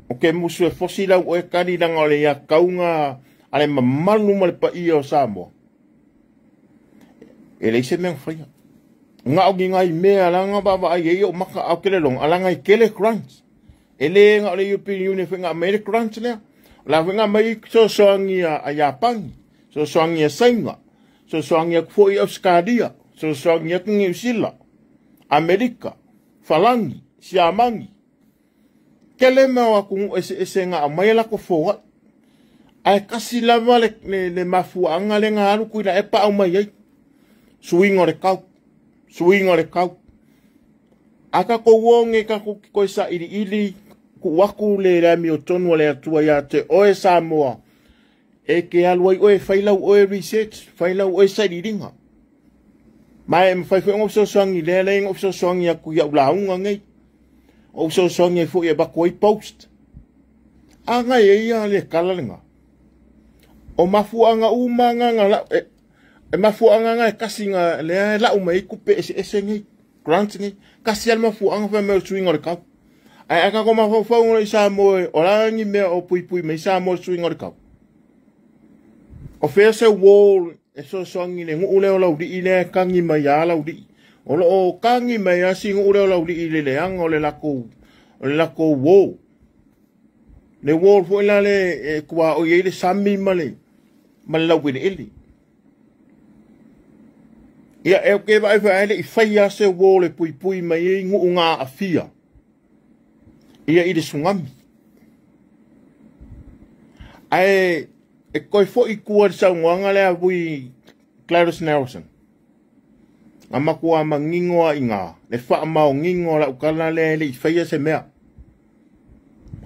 Ou te musu e fosi lau oe tali leaga o le iakauga a le mamalu ma le paia o Samoa. E leai se mea na faia. Na o ni nai mea la na vaavaai ai ou maka a ou te le logo, a leaga e tele grants. E le na o le European Union foi na aumai ai le grants lea. O la foi na aumai ai fesoasoani a Iapani, fesoasoani a Saina, fesoasoani atu foi i Ausetalia, fesoasoani atu Niu Sila, Amerika, Falani, Siamani. Tele mea o atunuu eseese na aumai a latou foai. Ae tasi lava le mafuaaga lea na alu Tuilaepa aumai ai. Suiga o le tau. Suiga o le tau. A tatou o nei tatou te toe sailiili tuu atu le amiotonu a le Atua ia te oe Samoa, e te alu ai oe e fai lau oe research, fai lau oe sailiiliga. Ma e mafai foi ona ou fesoasoani lea lea na ou fesoasoani atu i au lauga nei. Ou fesoasoani ai foi e avatu ai post. A ngai ai ia le tala lena. O mafuaaga uma na na lau, e mafuaaga na e kasi na lea e lau mai ai tupe eseese nei, grants nei. Kasi lava le mafuaaga fai mai o le suiga o le tau. Ae a tatou mafaufau loa i Samoa, o le a ni mea o puipui mai Samoa i le suiga o le tau? O fea se wall e fesoasoani i le nuu lea o Laulii lea e kagi mai a Laulii? O lo o kagi mai lava si nuu lea o Laulii i le leaga o le latou wall. Le wall foi la le e tuaoi ai le sami ma le laueleele. Ia, e ke vaai foi ae le i faia se wall e puipui mai ai nuu nga aafia ia i le tsunami. Ae e koe foi tua le saunoaga lea vui Gladys Nelson. Na matua manino a i ngā, le faamaoniga o lau tala lea e le i faia se mea.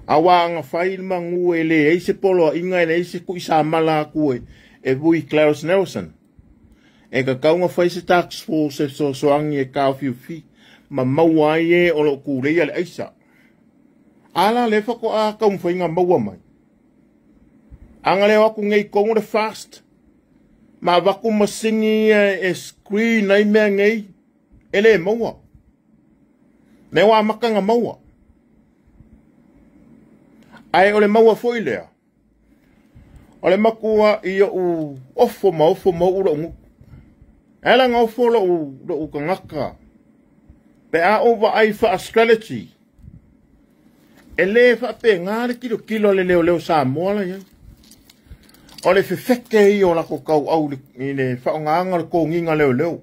Aua ana fai le manu e leai se poloaiga, e leai se tuisamala atu e vui Gladys Nelson. E tatau ona fai se task force e fesoasoani e taofiofia ma maua ai e o lo o kuleia le aisa. A la le faatoa taumafai na maua mai. Ana leo atu nei tonu le fast, ma avatu masini ia e screen ai mea nei, e le maua. Mea ua amata ona maua. Ae o le maua foi lea, o le matua i ou ofo ma ofo ma ou lou gutu. E ala ona ofo lou tagata pe a ou vaai faa-strategy, e le faapena le tilotilo a le leoleo Samoa la i ai. O le fefeke ia o latou tauau i le faaaogaina o le toniga leoleo.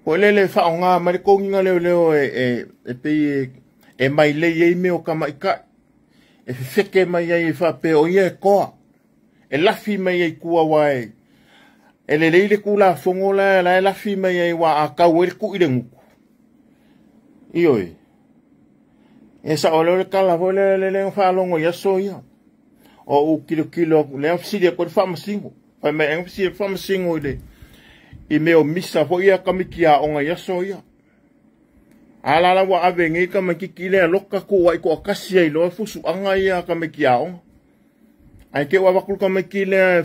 Foi lele faaaoga mai le toniga leoleo e pei e mailei ai mea o tamaitai. E fefeke mai ai e faapea o ia e toa. E lafi mai ai tua aua e lelei le Tulafono la e lafi mai ai aua a tau ai le tui le gutu. Ioe. E sao lea o le tala foi lea lea na faalogo i aso ia. O ou tilotilo atu, lea fesili atu ai le Faamasino. Fai mai ea fesili le Faamasino i mea o misa foi ia tamaiti aoga i aso ia. A la la ua ave nei tamaititi lea loka tuu ai toatasi ai loa fusuaga ia a tamaiti aoga. Ae te i ua avatu le tamaiti lea e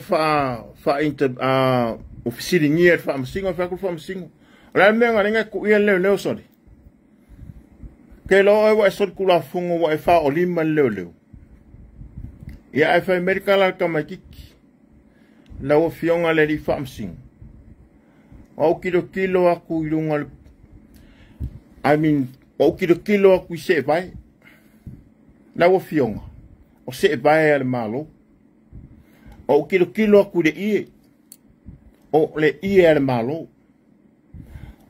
ua fesiligia e le Faamasino, fai atu le Faamasino. O le a le mea na ala ai ona e tuuia le leoleo sole? Ke loa oe ua e solitulafono ua e faaolima le leoleo. Ia ae fai mai le tala a le tamaititi. Lau Afioga i le Alii Faamasino, ua ou tilotilo atu i luga o le I mean, ua ou tilotilo atu i seevae. Lau Afioga, o seevae a le Malo. Ua ou tilotilo atu i le ie, o le ie a le Malo.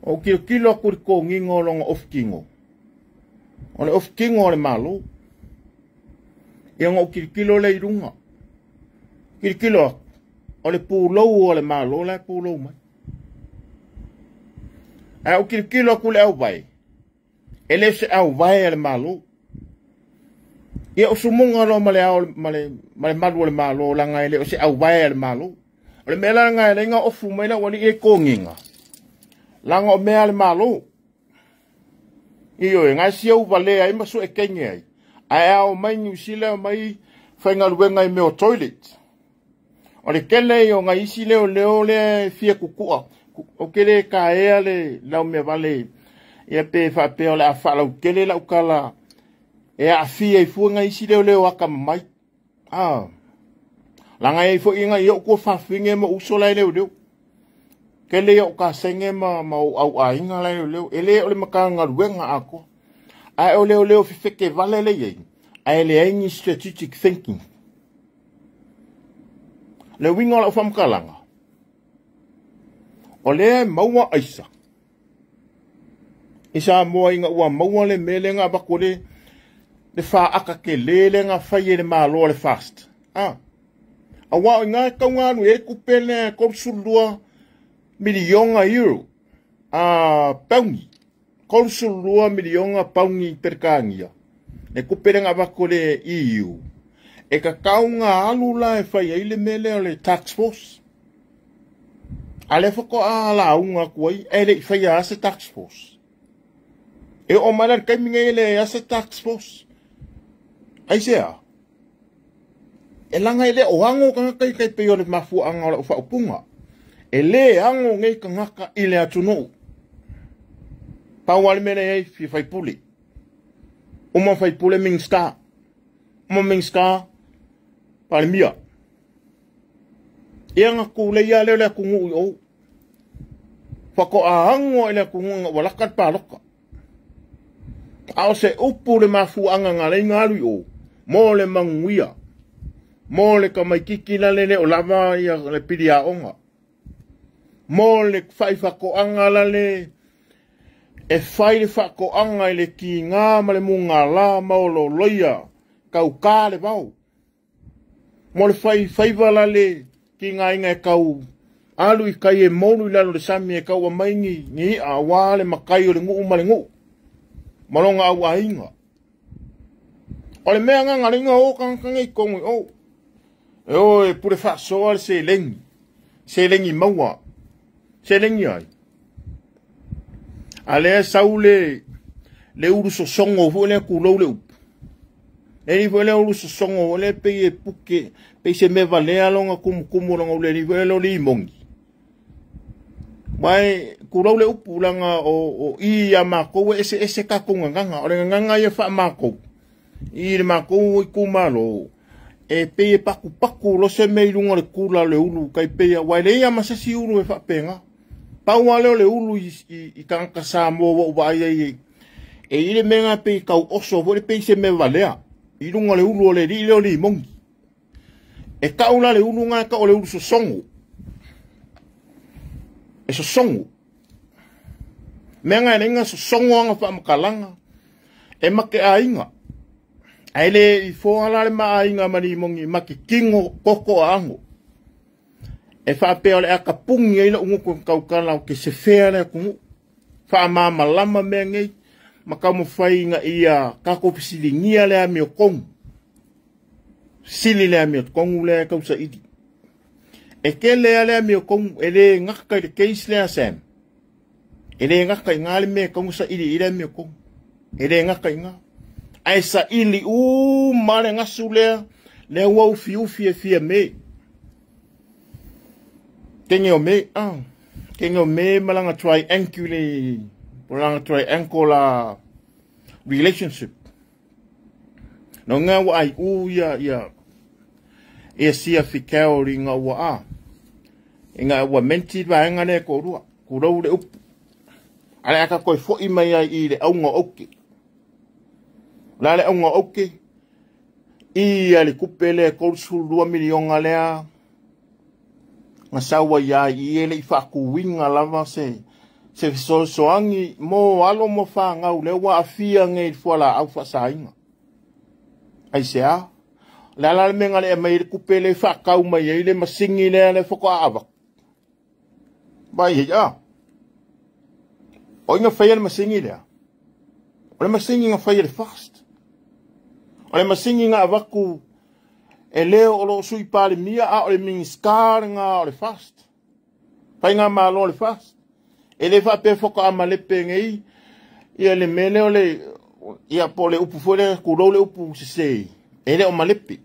Ua ou tilotilo atu i le toniga o lona ofutino, o le ofutino a le Malo. Ia ona ou tilotilo lea i luga. Tilotilo atu, o le pulou a le Malo la e pulou mai. Ae ou tilotilo atu i le auvae, e le o se auvae a le Malo. Ia o sumuga loa ma le ao ma le malu o le Malo, leaga e le o se auvae a le Malo. O le mea la lena e ala ai ona ofu mai lau alii e toniga, leaga o mea a le Malo. Ioe, na e siau valea ai ma sue teine ai, ae ao mai Niu Sila mai faigaluega i mea o toilet. O le tele ia o nai isi leoleo lea e fia kukua, ou te le taea le laumea vale ia pe faapea o le a faalautele lau tala e aafia ai fua nai isi leoleo atamamai. Leaga e i ai foi nai ou tuafafine ma uso la e leoleo. Tele ia o kasenge ma ou auaiga la e leoleo. E le o le Matagaluega atoa. Ae o leoleo fefete vale le i ai, ae leai ni strategic thinking. Le uiga o lau faamatalaga, o lea e maua aisa i Samoa ina ua maua le mea lea na avatu le faata tele lea na fai e le Malo a le FAST. Aua o i ina e tau na alu i ai le tupe lea e 32 miliona euro, pauni, 32 miliona pauni Peretania, le tupe lea na avatu e le EU, e tatau na alu la e fai ai le mea lea o le task force. A lea faatoa lauga atu ai, ae le i faia lava se task force. E oo mai la i le taimi nei e leai lava se task force. Aisea? E leaga e le o ago tagata i tai pei o le mafuaaga o lau faaupuga. E le ago nei tagata i le atunuu. Pau lava le mea lea e i ai, fia faipule. Uma faipule Minisita. Uma Minisita, Palemia. Ia na tulei lava lea o le atunuu i o. Faatoa ago i le atunuu ina ua lata le palota. A o se upu le mafuaaga na ala ai ona alu i o, mo le manuia, mo le tamaititi lale le o lava ia le pili aoga, mo le faifatoaga lale e fai le faatoaga i le tiga ma le mugala ma ololoia tauka le vao, mo le fai faiva lale tigaina e tau alu i kai e molu i lalo o le sami e tau aumai ni i'a aua le matai o le nuu ma le nuu ma lona auaiga. O le mea lena na ala ai ona o tagata nei i totonu i o, e o e pule faasoa le seleni, seleni maua, seleni ai. A lea e sau le ulu sosogo foi lea, tulou le upu. E i ai foi le ulu sosogo foi lea pei e puke, pei se mea valea lona tumutumu o lona ulu, e i ai foi lea o limoni. Mai kulau le upu langa o i a makou e ese ese ka gagaga. O le gagaga ia wha makou. I le makou i kumalo. E pe e paku paku lo se mei lunga le kula le ulu kai pe ia wai le ia masasi ulu e whapenga. Pau leo le ulu i kangaka Samoa wa uwa ai ai. E ile menga pe kau oso fo le pe se me valea. I lunga le ulu o le li leo li mongi. E kaula le ulu ngā ka o le ulu sosongo. E sosongo. Mea e inga sosongo anga whaamakalanga. E make a inga. Aile i fōala le maa inga mani mongi make kingo koko a ango. E whaapea o le akapungi ai la unguku kaukala o ke se fea le akungu. Wha mea ngei. Makau mawhai inga ia kako pisilingia le ami o kongu. Sili le ami o kongu le kausa idi. E ke lea le ami o kongu e le ngaka i le case lea Sam. E le ngaka i ngā le mea kongu sa ili i le ami o kongu. E le ngaka i ngā. Ai sa ili u mare ngasu lea lea ua ufi ufi e fia me. Kenge o me, kenge o me malanga triangulate, malanga triangular relationship. No ngā wa ai u ia ia e sia fikao ri ngā ua a. E ngā ua menti vaenga le ko rua, ku rau le upu. Ale aka koe foi mai ai i le aunga oke. La le aunga oke, i a le kupe le 32 milionga lea. Nga sawa ia i ele i whaakuwinga lava se fesoasoani mo alo mo whangau le ua afia ngei fuala au whasainga. Ai se a, le ala le menga le mai le kupe le whaakau mai ai le masingi le le whaka awa. Vai hei a. O inga whaia le masingi lea. O le masingi nga whaia le fast. O le masingi nga awaku e leo o lo sui pale mia a o le miniskar nga o le fast. Whai ngā malo le fast. E le whape whaka ama le pengei. Ia le mele o le ia po le upu fole kurou le upu sese. E le o malepe.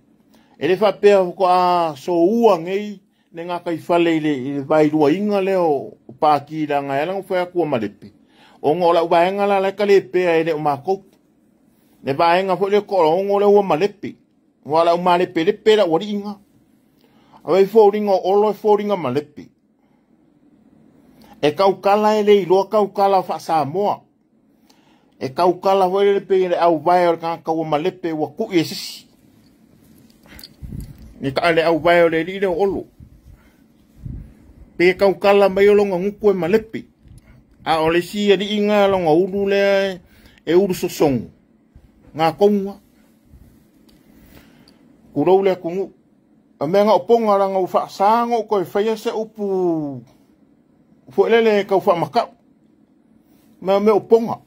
E le whapea whaka a so ua ngei le ngā kai whale i le vairua inga leo o pāki la ngā elang whea kua malepe. O ngā o la uwaenga la laika le pea e le o mākou. Le vaenga fo le koro o ngā le ua malepe. Wala o malepe lepe la wari inga. Awe fōringa o olo e fōringa malepe. E kaukala e le iloa kaukala wha Samoa. E kaukala fo le pe le au vai o le kanga kaua malepe ua kui e sisi. Ni ka le au vai o le li le olo. Pe kaukala mai o longa nguku e malepe. A o le si e li inga longa ulu le e ulu sosongo. Ngā konga. Kurou le kungu. A mea ngā oponga ranga u whaasango o koe whaia se upu fuelele kau whaamakau. Mea mea oponga.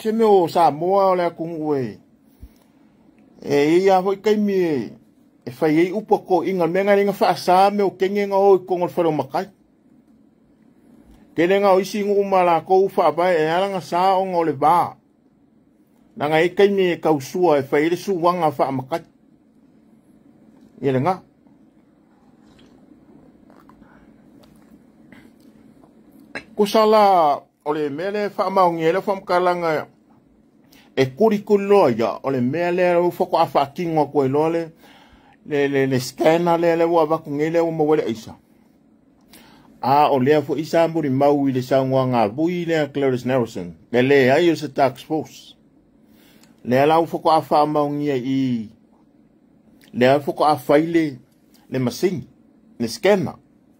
Se mea o Samoa o le kungu e. E ia hoi kaimi e whai ei upu ko inga. Mea ngā ringa whaasa mea o kenge ngā hoi kongo le whare o makai. Kene ngā o isi ngu umala kou whaapai e alanga saa o ngā o le vā. Nanga e kaimi e kausua e whai le suwanga whaamakai. Ia le ngā. Kusala o le mea le whaamaungi e le whaamakalanga e kuri loa ia o le mea le whako a whaakinga koe loa le scanner le le ua waku nge le ua mawele aisa. A o lea fo isa muri mau i le saunga ngā vui lea Clarice Nelson. Le le ai o se tax force. Le lau whako a whaamaungi i le whako a whaile le masingi, le scanner.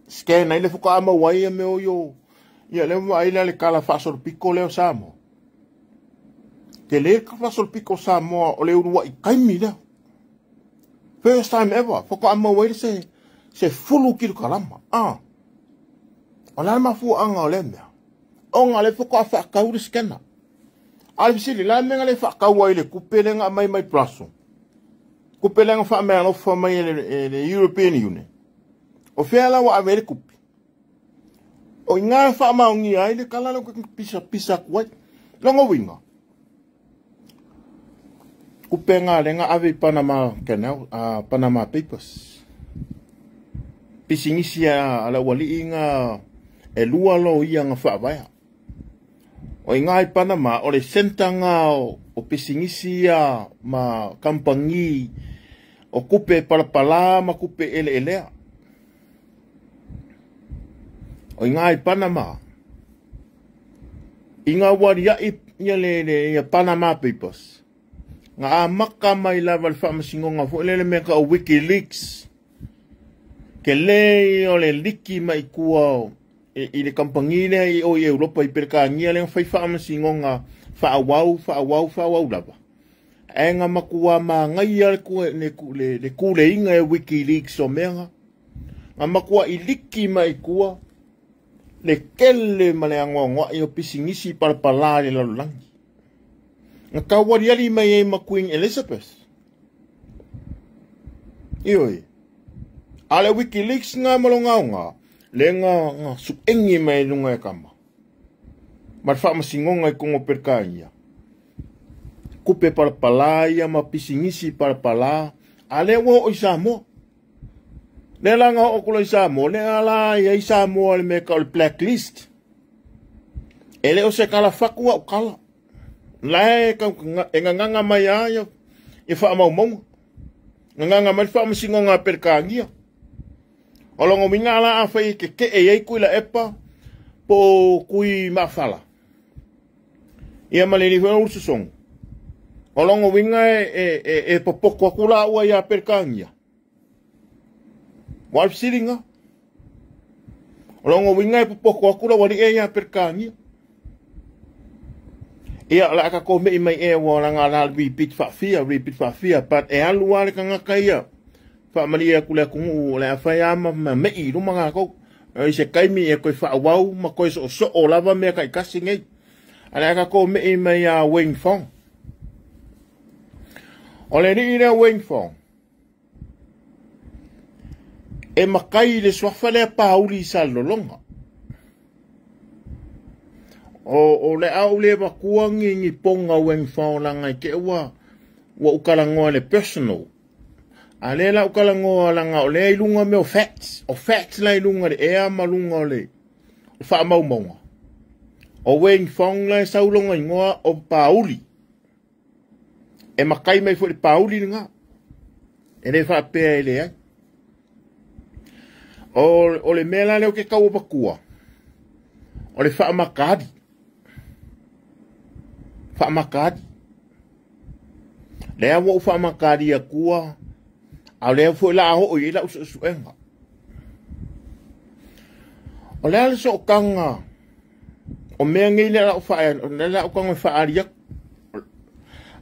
Scanner i le whako a mawai a meo yo. Ia le mua aila le kala whaasolo piko leo Samoa. Te le ka whaasolo piko Samoa o le urua i kaimi leo. First time ever. Whako a mawai le se fulu kilu kalama. Ah. O la mafua anga o le mea. O ngā le whako a whaakau le scanner. A le fisili, la menga le whaakau ai le kupe le ngā mai mai plaso. Kupe le ngā wha mea alofa mai e le European Union. O whea la wa ave le kupe. O ngā wha maungi ai le kala le pisa pisa kuai. Longo winga. Kupe ngā le ngā ave Panama Canal, Panama Papers. Pisingisi a la wali ngā E lua loia na faavaea. O iga i Panama o le centre ga o pisinisi ia ma kamupani o kupe palapalā ma kupe eleelea. O iga i Panama. Ina ua aliaʻi ia le ia Panama Papers. Na amaka mai lava le faamasinoga foi lele mea ka o WikiLeaks. Ke le o le liki mai tua i le kamupani lea i o i Europa i Perekania lea fai faamasinoga faaauau faaauau faaauau lava. Ae na matua magaia le kuleiga e WikiLeaks o mea na matua i liki mai tua le kele ma le agoagoaʻi o pisinisi palapalā i le lalolagi. Na taualiali mai ai ma Queen Elizabeth. Ioe. A le WikiLeaks nga ma loga aoga, le nga suʻegi mai luga e kama. Ma le faamasinoga i kogo Perekania. Kupe palapalā ia ma pisinisi palapalā, a lea ua oo i Samoa. Lea la na oo kula i Samoa, lea la i ai Samoa le mea ka o le blacklist. E le o se kala faku au kala. La e e gagaga mai a ia ia faamaumauga. Gagaga mai le faamasinoga a Perekania. O logo uiga la afai e kekeʻe ai kui la epa po kui maafala. Ia ma le ni foi o sosogo. O logo uiga e popoko aku la ua ia Perekania. Wa fesiliga. O logo uiga e popoko aku la wali e ia Perekania. Ia la ka ko me mai e wa la nga la repeat faafia, repeat faafia, but e alu ale kangaka ia. Faamalie aku le atunuu o le a fai ama ma meʻi i luma gakou. I se kaimi e koe faauau ma koe soosoo lava mea taitasi nei. A le a takou meʻi mai iā Wayne Fong. O le alii lea Wayne Fong, e makai i le suafa lea Pauli i Salelologa. O le a ou le avatua ni poga Wayne Fong laga i te ua ua ou talanoa i le personal. A lea la ou talanoa laga o lea i luga mea o facts. O facts la i luga le ea ma luga o le faamaumauga. O Wayne Fong la e sau loga igoa o Pauli. E makai mai foi le Pauli lena. E le faapea e leai. O le mea la lea o ke tau avatua. O le faamakali. Faamakali. Lea ua ou faamakali atua. A o lea foi la a oo i ai lau suesuega. O le a le sootaga o mea nei lea lau faa lea lau tago e faaali atu.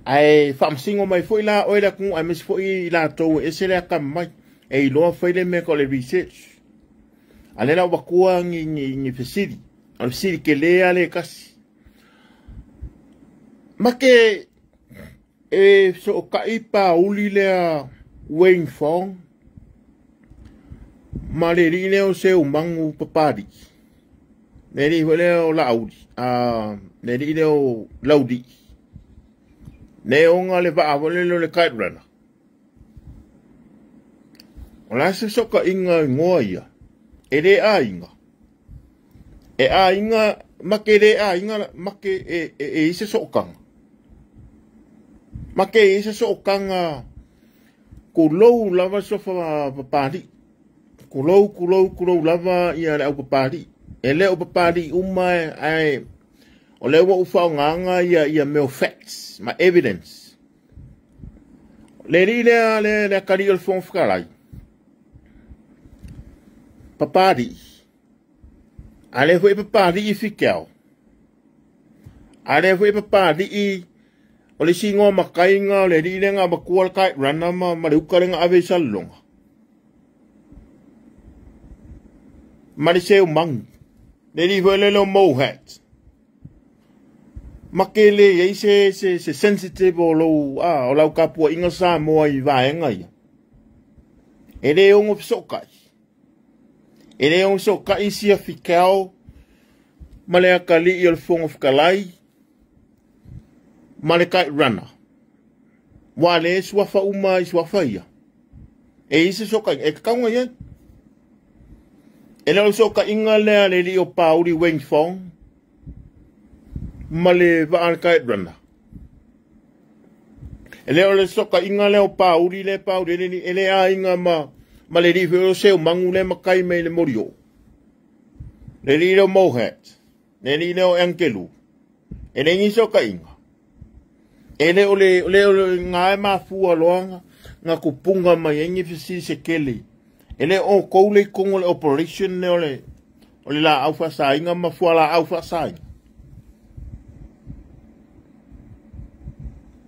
Ae faamasino mai foi la oe le atunuu aemaise foi i latou e ese le atamamai. E iloa fai le mea o le research. A lea la ua avatua ni fesili. O le fesili tele lava le tasi. Ma ke e sootaʻi Pauli lea Wayne Fong ma le alii lea o Seumagu Papalii. Le alii foi lea o Laauli, le alii lea o Laulii. Le ona le vaa foi lele o le kite runner. O le a se fesootaiga igoa ia, e le aiga. E aiga ma ke le aiga ma ke e i se sootaga. Ma ke i se sootaga kulou lava suafa Papalii. Kulou, kulou, kulou lava ia le au Papalii. E le o Papalii uma ae o lea ua ou faaaogaga ia mea o facts ma evidence. Le alii lea le atalii o le Fofoga Fetalai, Papalii. A lea foi e Papalii Fikeao. A lea foi e Papalii o le isi igoa makaiga o le alii lea na avatua le kite runner ma le uka lea na ave i Salelologa. Ma le Seumagu. Le alii foi lele o Mohat. Ma ke le iai se sensitive o lou o lau tapuaiga Samoa i vaega ia. E le ono fesootaʻi. E le ono fesootaʻi sia Fikeao ma le atalii o le Fofoga Fetalai ma le kite runner. Ua le suafa uma i suafa ia. E i se fesootaiga e tatau ona i ai. E le o le fesootaiga lea a le alii o Pauli Wayne Fong ma le vaa a le Kite Runner. E le o le fesootaiga lea o Pauli lea e Pauli ai le alii, e le aiga ma, ma le alii foi o Seumanu lea e matai mai le Molioo. Le alii lea o Mohat, le alii lea o Angelu. E leai ni fesootaiga. E le o le, le o le gā e mafua loa na tupuga mai ai ni fesili se tele. E le o outou le i totonu o le operation lea o le, o le laau faasaina ma fualaau faasaina.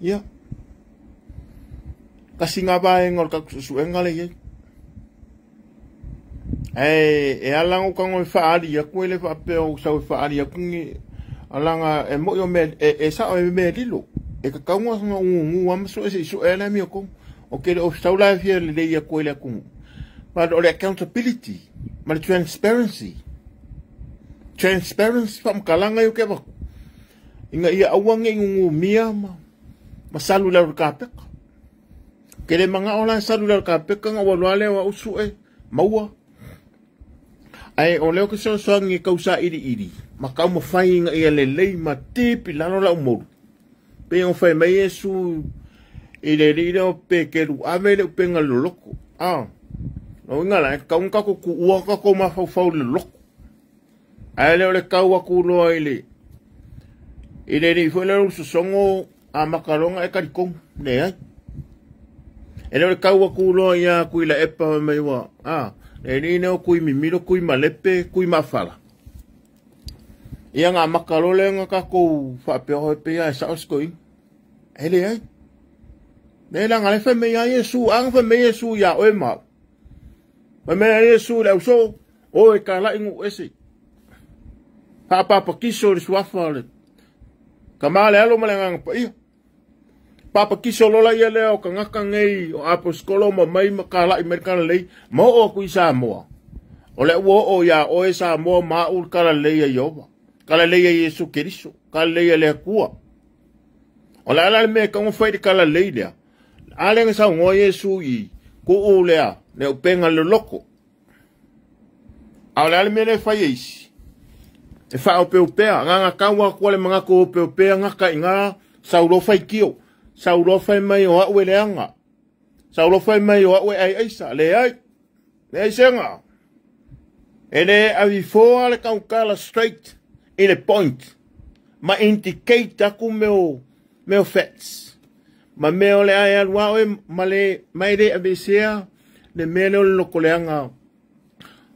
Ia. Tasi ngā vaega o le tatou suesuega lea i ai. Ae e ala ona ou tago e faaali atu e le faapea o sau e faaali atu ni alaga e moi o mea e sao e mea lilo. E tatau ona gugu lava ma sue se i sue ai le amiotonu. Ou te le o sau la e fia lelei atu ai le atunuu. But o le accountability ma le transparency. Transparency faamatalaga ia ou te avatu. Ina ia aua ne i gugumia ma salu i lalo o le kapeta. Ke le manao la e salu i lalo o le kapeta ona ou alu lava lea o au sue maua. Ae o lea ou te fesoasoani e tau sailiili ma taumafai ina ia lelei ma deep i lalo lau moulu. Pei ona fai mai Iesu i le alii lea o Peteru, ave le upega i le loloto. A, lona uiga la, e tatau ona tatou tuua o tatou mafaufau i le loloto. Ae le o le tau atu loa i le i le alii foi lea o le sosogo amata loa ona e talitonu. Leai. E le o le tau atu loa ia Tuilaepa fai mai ua, a, le alii lea o Tuimimilo, Tuimalepe, Tuimafala. Ia ona amata loa lea ona tatou faapea, oi, pei lava e sao si toeaina. E leai. Leai, leaga o lea e fai mai lava Iesu, a na fai mai Iesu ia oe ma au. Fai mai lava Iesu i le ausoo, o e talai nuu ese. Faapapatiso i le suafa o le Tama, le Alo ma le Agaga Paia. Papatiso lola ia lea o tagata nei o aposikolo ma mai ma talai mai le talalei ma oo atu i Samoa. O lea ua oo iā oe Samoa ma au le talalei a Ieova, talalei a Iesu Keriso, talalei a le Atua. O le a la le mea e tatau ona fai i le talalei lea? A lea na saunoa Iesu i tuu lea, le upega loloto. A o le a le mea lea e fai e isi? E faaopeopea, na ona tau atu le manatu e opeopea gata i ina, sau loa faitio, sau loa fai mai o au e leaga, sau loa fai mai o au e aiaisa. Leai, leai sega. E le avifoa le tautala straight i le point ma indicate atu mea o facts ma mea o le a e alu a oe ma le ma e le aveesea le mea lea o le lotoleaga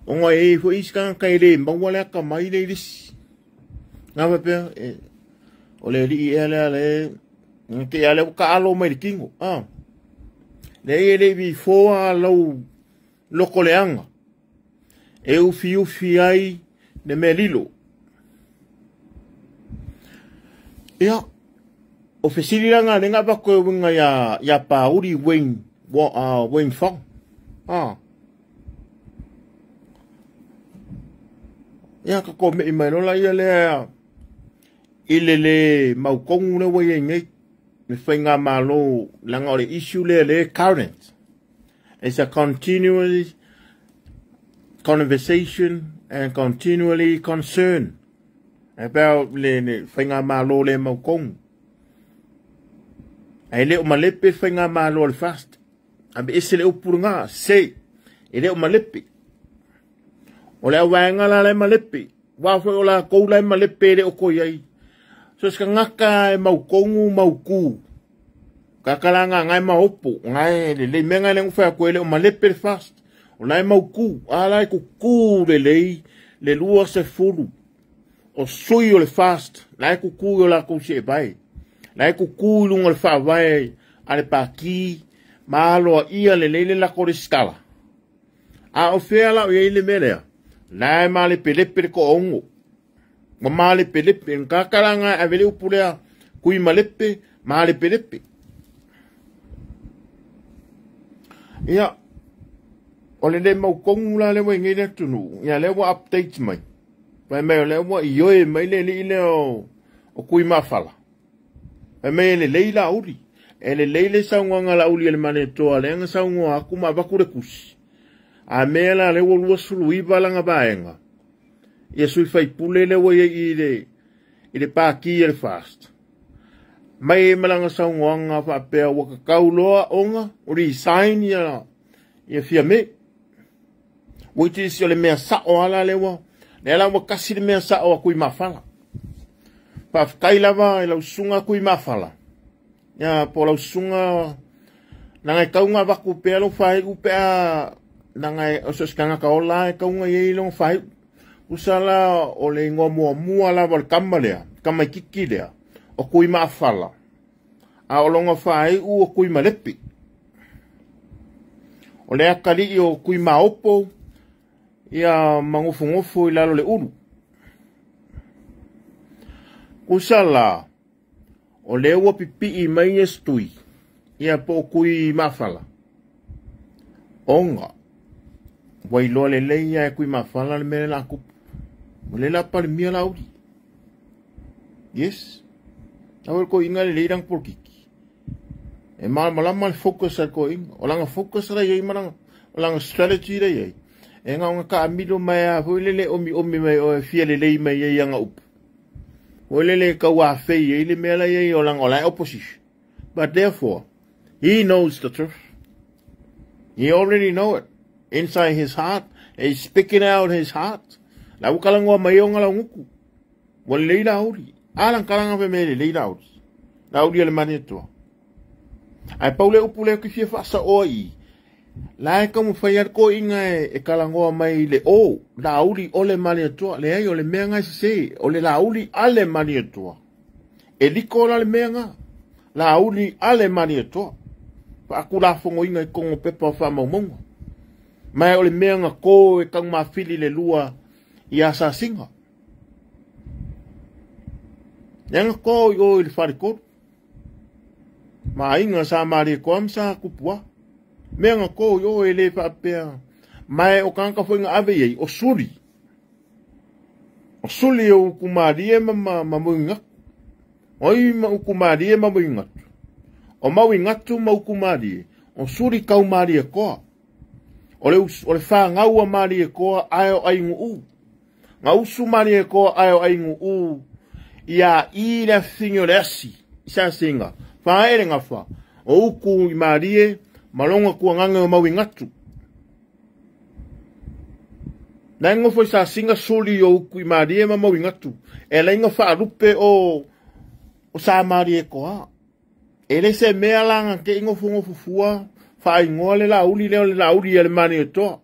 ona e i ai foi isi tagata e le maua le atamai le i le isi. Nga faapea, e, o le alii ea lea le na te a lea ua taalo mai le tino. Ah. Leai e le i vifoa lau lotoleaga e ufiufi ai le mea lilo. Ia, o fesili la ngā lenga avatu e uiga ia Pauli Wayne, Wayne Fong. Ah. Ia, ka komei mai lola ia lea i le le mautonu lea ua i ai nei, le faigamalo, leaga o le issue lea le current. It's a continuous conversation and continually concern about le, le faigamalo le mautonu. Ae le o malepe le faigamalo a le FAST. Aveese le upu lena, se, e le o malepe. O le auvaega la la e malepe, aua foi o latou la e malepe e le o toe i ai. So se tagata e mautonu mautu, tagata la nga e maopo, nga e lelei, mea nga e le fai atu e le o malepe le FAST, o la e mautu, a la e kuku lelei le 20 o sui o le FAST, la e kuku i o latou seevae, la e kuku i luga o le faavae a le Pati ma aloaia lelei le lako resitala. A o fea la o i ai le mea lea? La e malepelepe le toaono. Ua malepelepe. Tagata la nga e ave le upu lea, kui malepe, malepelepe. Ia, o le le mautonu la lea ua i nei le atunuu, ia lea ua update mai. Fai mai o lea ua ioe mai le alii lea o Tuimafala. Fai mai e lelei Laauli. E lelei le saunoaga a Laauli e le Malietoa lea na saunoa atu ma avatu le tusi. A mea la lea ua 29 laga vaega ia sui faipule lea ua i ai i le pati a le FAST. Mai ma laga saunoaga faapea ua kakau loa ona resign ia Fiame. Which is o le mea sao ala lea ua lea la ua kasi le mea sao a Tuimafala. Faafetai lava i lau susuga Tuimafala. Ia po lau susuga laga e tau na avatu pea lou faaiu pe a laga o so o se tagata ola e tau na i ai lona faaiu. Usa la o le igoa muamua lava o le tama lea, tamaitiiti lea, o Tuimafala. A o lona faaiu o Tuimalepe. O le atalii o Tuimaopo ia magofogofu i lalo le ulu. Usa la, o lea ua pipii mai e stui, ia po o Tuimafala. Ona, ua iloa lelei ia e Tuimafala le mea le la tupu. O le la palemia la uli. Yes. Awe ko inga le leirang polokiki. E malamalama le focus a ko inga. O langa focus la iai malanga. O langa strategy la iai. E ngā nga ka amilo mai a foi lele omi omi mai o e fia lelei mai iai anga upu. O lele kau a fei iai le mea la iai o langa o la opposition. But therefore, he knows the truth. He already know it. Inside his heart, he's speaking out his heart. La ukalangoa mai o ngala nguku. Wa lelei la uri. Alang kalanga fe me lelei la uri. La uri ale mani atua. Ai paule upu leo ki fia whaasa oa i. La e kamu whai ar ko inga e kalangoa mai le o. La uri ole mani atua. Le ai o le mea ngai se. O le la uri ale mani atua. E liko la le mea ngā. La uri ale mani atua. Fa aku la fongo inga i kongo pepa o wha maumonga. Mai o le mea ngā ko e kang mawhili le lua i asasinga. Nga ko i o i le wharekoru. Ma inga sa marie koa sa kupua. Mea nga ko i o e le whaapea. Mai o kangaka fo inga ave iei, o suri. O suri o ukumarie ma mauingatu. Oi ma ukumarie ma mauingatu. O mauingatu ma ukumarie. O suri kau marie koa. O le whangaua marie koa ae o aingu u. Nga usu marie koa ae o aingu u. Ia i le fingo le asi. Isa singa. Whaere ngā wha. O uku i marie, malonga kua ngange o mauingatu. Nai ngofo i sa singa suri o uku i marie ma mauingatu. E lai ngā whaarupe o sa marie koa. E le se mea langa ke ingofo ngofo fua. Whaingoa le la uli leo le la uli a le mani e toa.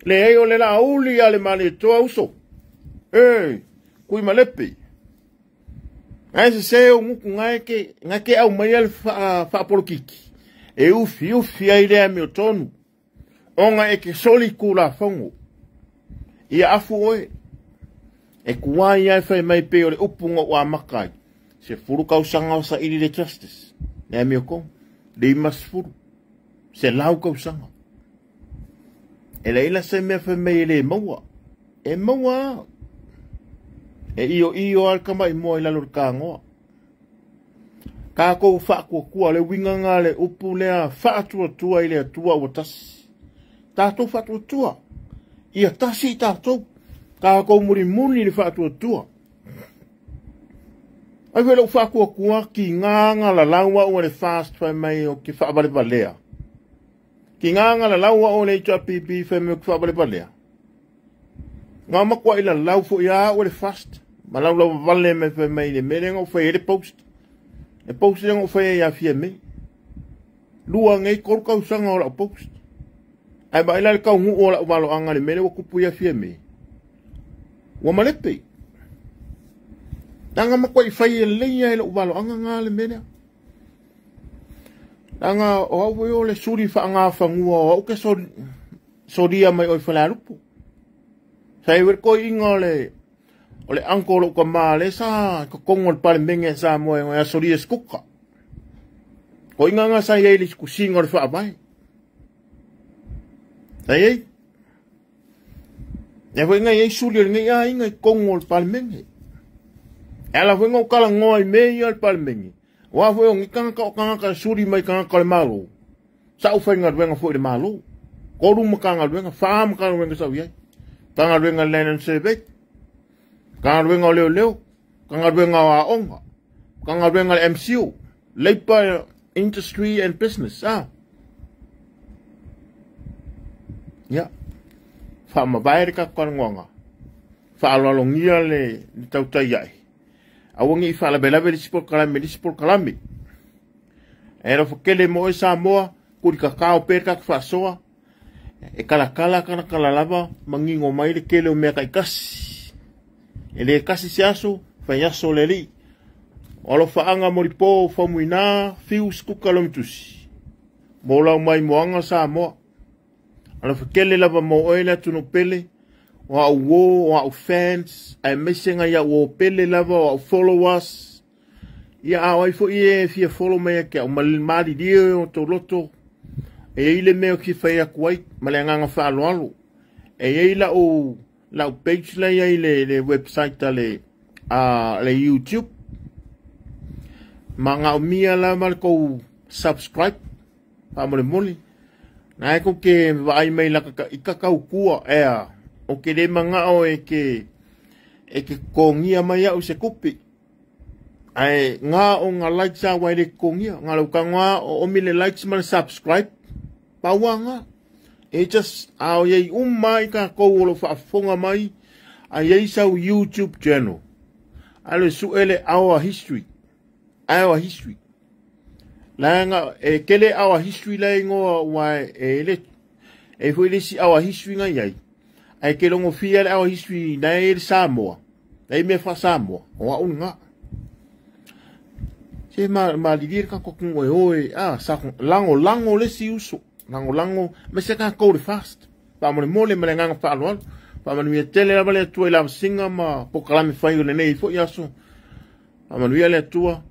Le ei o le la uli a le mani e toa uso. E, kui malepe. Ngai se se o nguku ngai ke au mai ale whaapolokiki. E ufi ufi ai lea meo tonu. Onga e ke soli ku la whango. Ia afu oe. E kuai ai whai mai pe o le upunga o a makai. Se furu kausanga o sa ili le justice. Nea meo kong. Le imas furu. Se lau kausanga. E leila se mea whai mai e le maua. E maua. E io io al kama i moa i lalo le kāngoa. Kā kou whaakua kua le winga ngā le upu lea whaatua tua i lea tua ua tasi. Tātou whaatua tua. Ia tasi i tātou. Kā kou muri muni le whaatua tua. Ai whele u whaakua kua ki ngā ngā la laua ua le fast whai mai o ki whaabale palea. Ki ngā ngā la laua o le HRPP whai mai o ki whaabale palea. Ngā makua i la lau fo ia ua le fast. Ma lau lau vale me whai mai le mere ngau whai e le post. E post le ngau whai e ia fia me. Lua ngei koru kausanga o lau post. Ai ba ila le kau ngu o lau walo anga le mere wakupu ia fia me. Ua malepe. Nanga makua i whai e leia e lau walo anga ngā le mere. Nanga o au o le suri wha ngā whangua o au ke soria mai oi whalarupu. Sa i werko inga o le o le anko lo ka male sa ka kongo le pale menge sa moe o soria skuka. Ko inga nga sa iei le kusinga o le whaapai. Sa iei. E fo inga iei suri o le ngai a inga i kongo le pale menge. E ala fo inga o kala ngoa i me ia le pale menge. O a fo o ngi kangaka o kangaka suri mai kangaka le malo. Sa u whainga ruenga fo i le malo. 3 Matagaluega, 4 Matagaluega sa ou i ai. Matagaluega o le Land and Survey, Matagaluega o Leoleo, Matagaluega o Aoga, Matagaluega o le MCIL, Labour Industry and Business. Ia, faamavae le tatou talanoaga, faaaloalogia le tautai ae, aua ne i faalavelave le isi polokalame i le isi polokalame. E alofa tele mo oe Samoa, tulitatao pea le tatou faasoa, e talatala talatala lava, manino mai le tele o mea taitasi. E le tasi se aso, fai aso le alii. O alofaaga molipo faumuina, fiu sikuka lomitusi. Mo lau maimoaga Samoa. Alofa tele lava mo oe le atunuu pele, o au uo, o au fans, aemaise nai au uo pele lava, o au followers. Ia a o ai foi e fia follow mai ia te au, ma le malilie o tou loto, e i ai le mea ou te fia fai atu ai, ma le agaga faaaloalo. E i ai lau, lau page la i ai le, le website a le, a le YouTube. Manaomia lava le tou subscribe, faamolemole. Na e tou te vaai mai laka i ka tautua, ea, ou te le manao e te, e te totogia mai au i se tupe. Ae na o na likes a ua e le totogia. Na o le tago lava o omi le likes ma le subscribe. Pau lava na. E just, a o iai uma lava i tatou o lo o faafofoga mai, a iai sau YouTube channel, alu e sue le Our History. Our History. Leaga e tele Our History la e igoa ua e le e foi le isi Our History na iai. Ae ke logofia le Our History na e le Samoa. Na i mea faa-Samoa. O au lena. Se ma malilie le tatou atunuu e o e a sa lagolago le isi uso. Lagolago ma se tatou le fast. Faamolemole ma le agaga faaaloalo. Faamanuia tele lava le Atua i lavasiga ma polokalame fai o lenei foi aso. Faamanuia le Atua.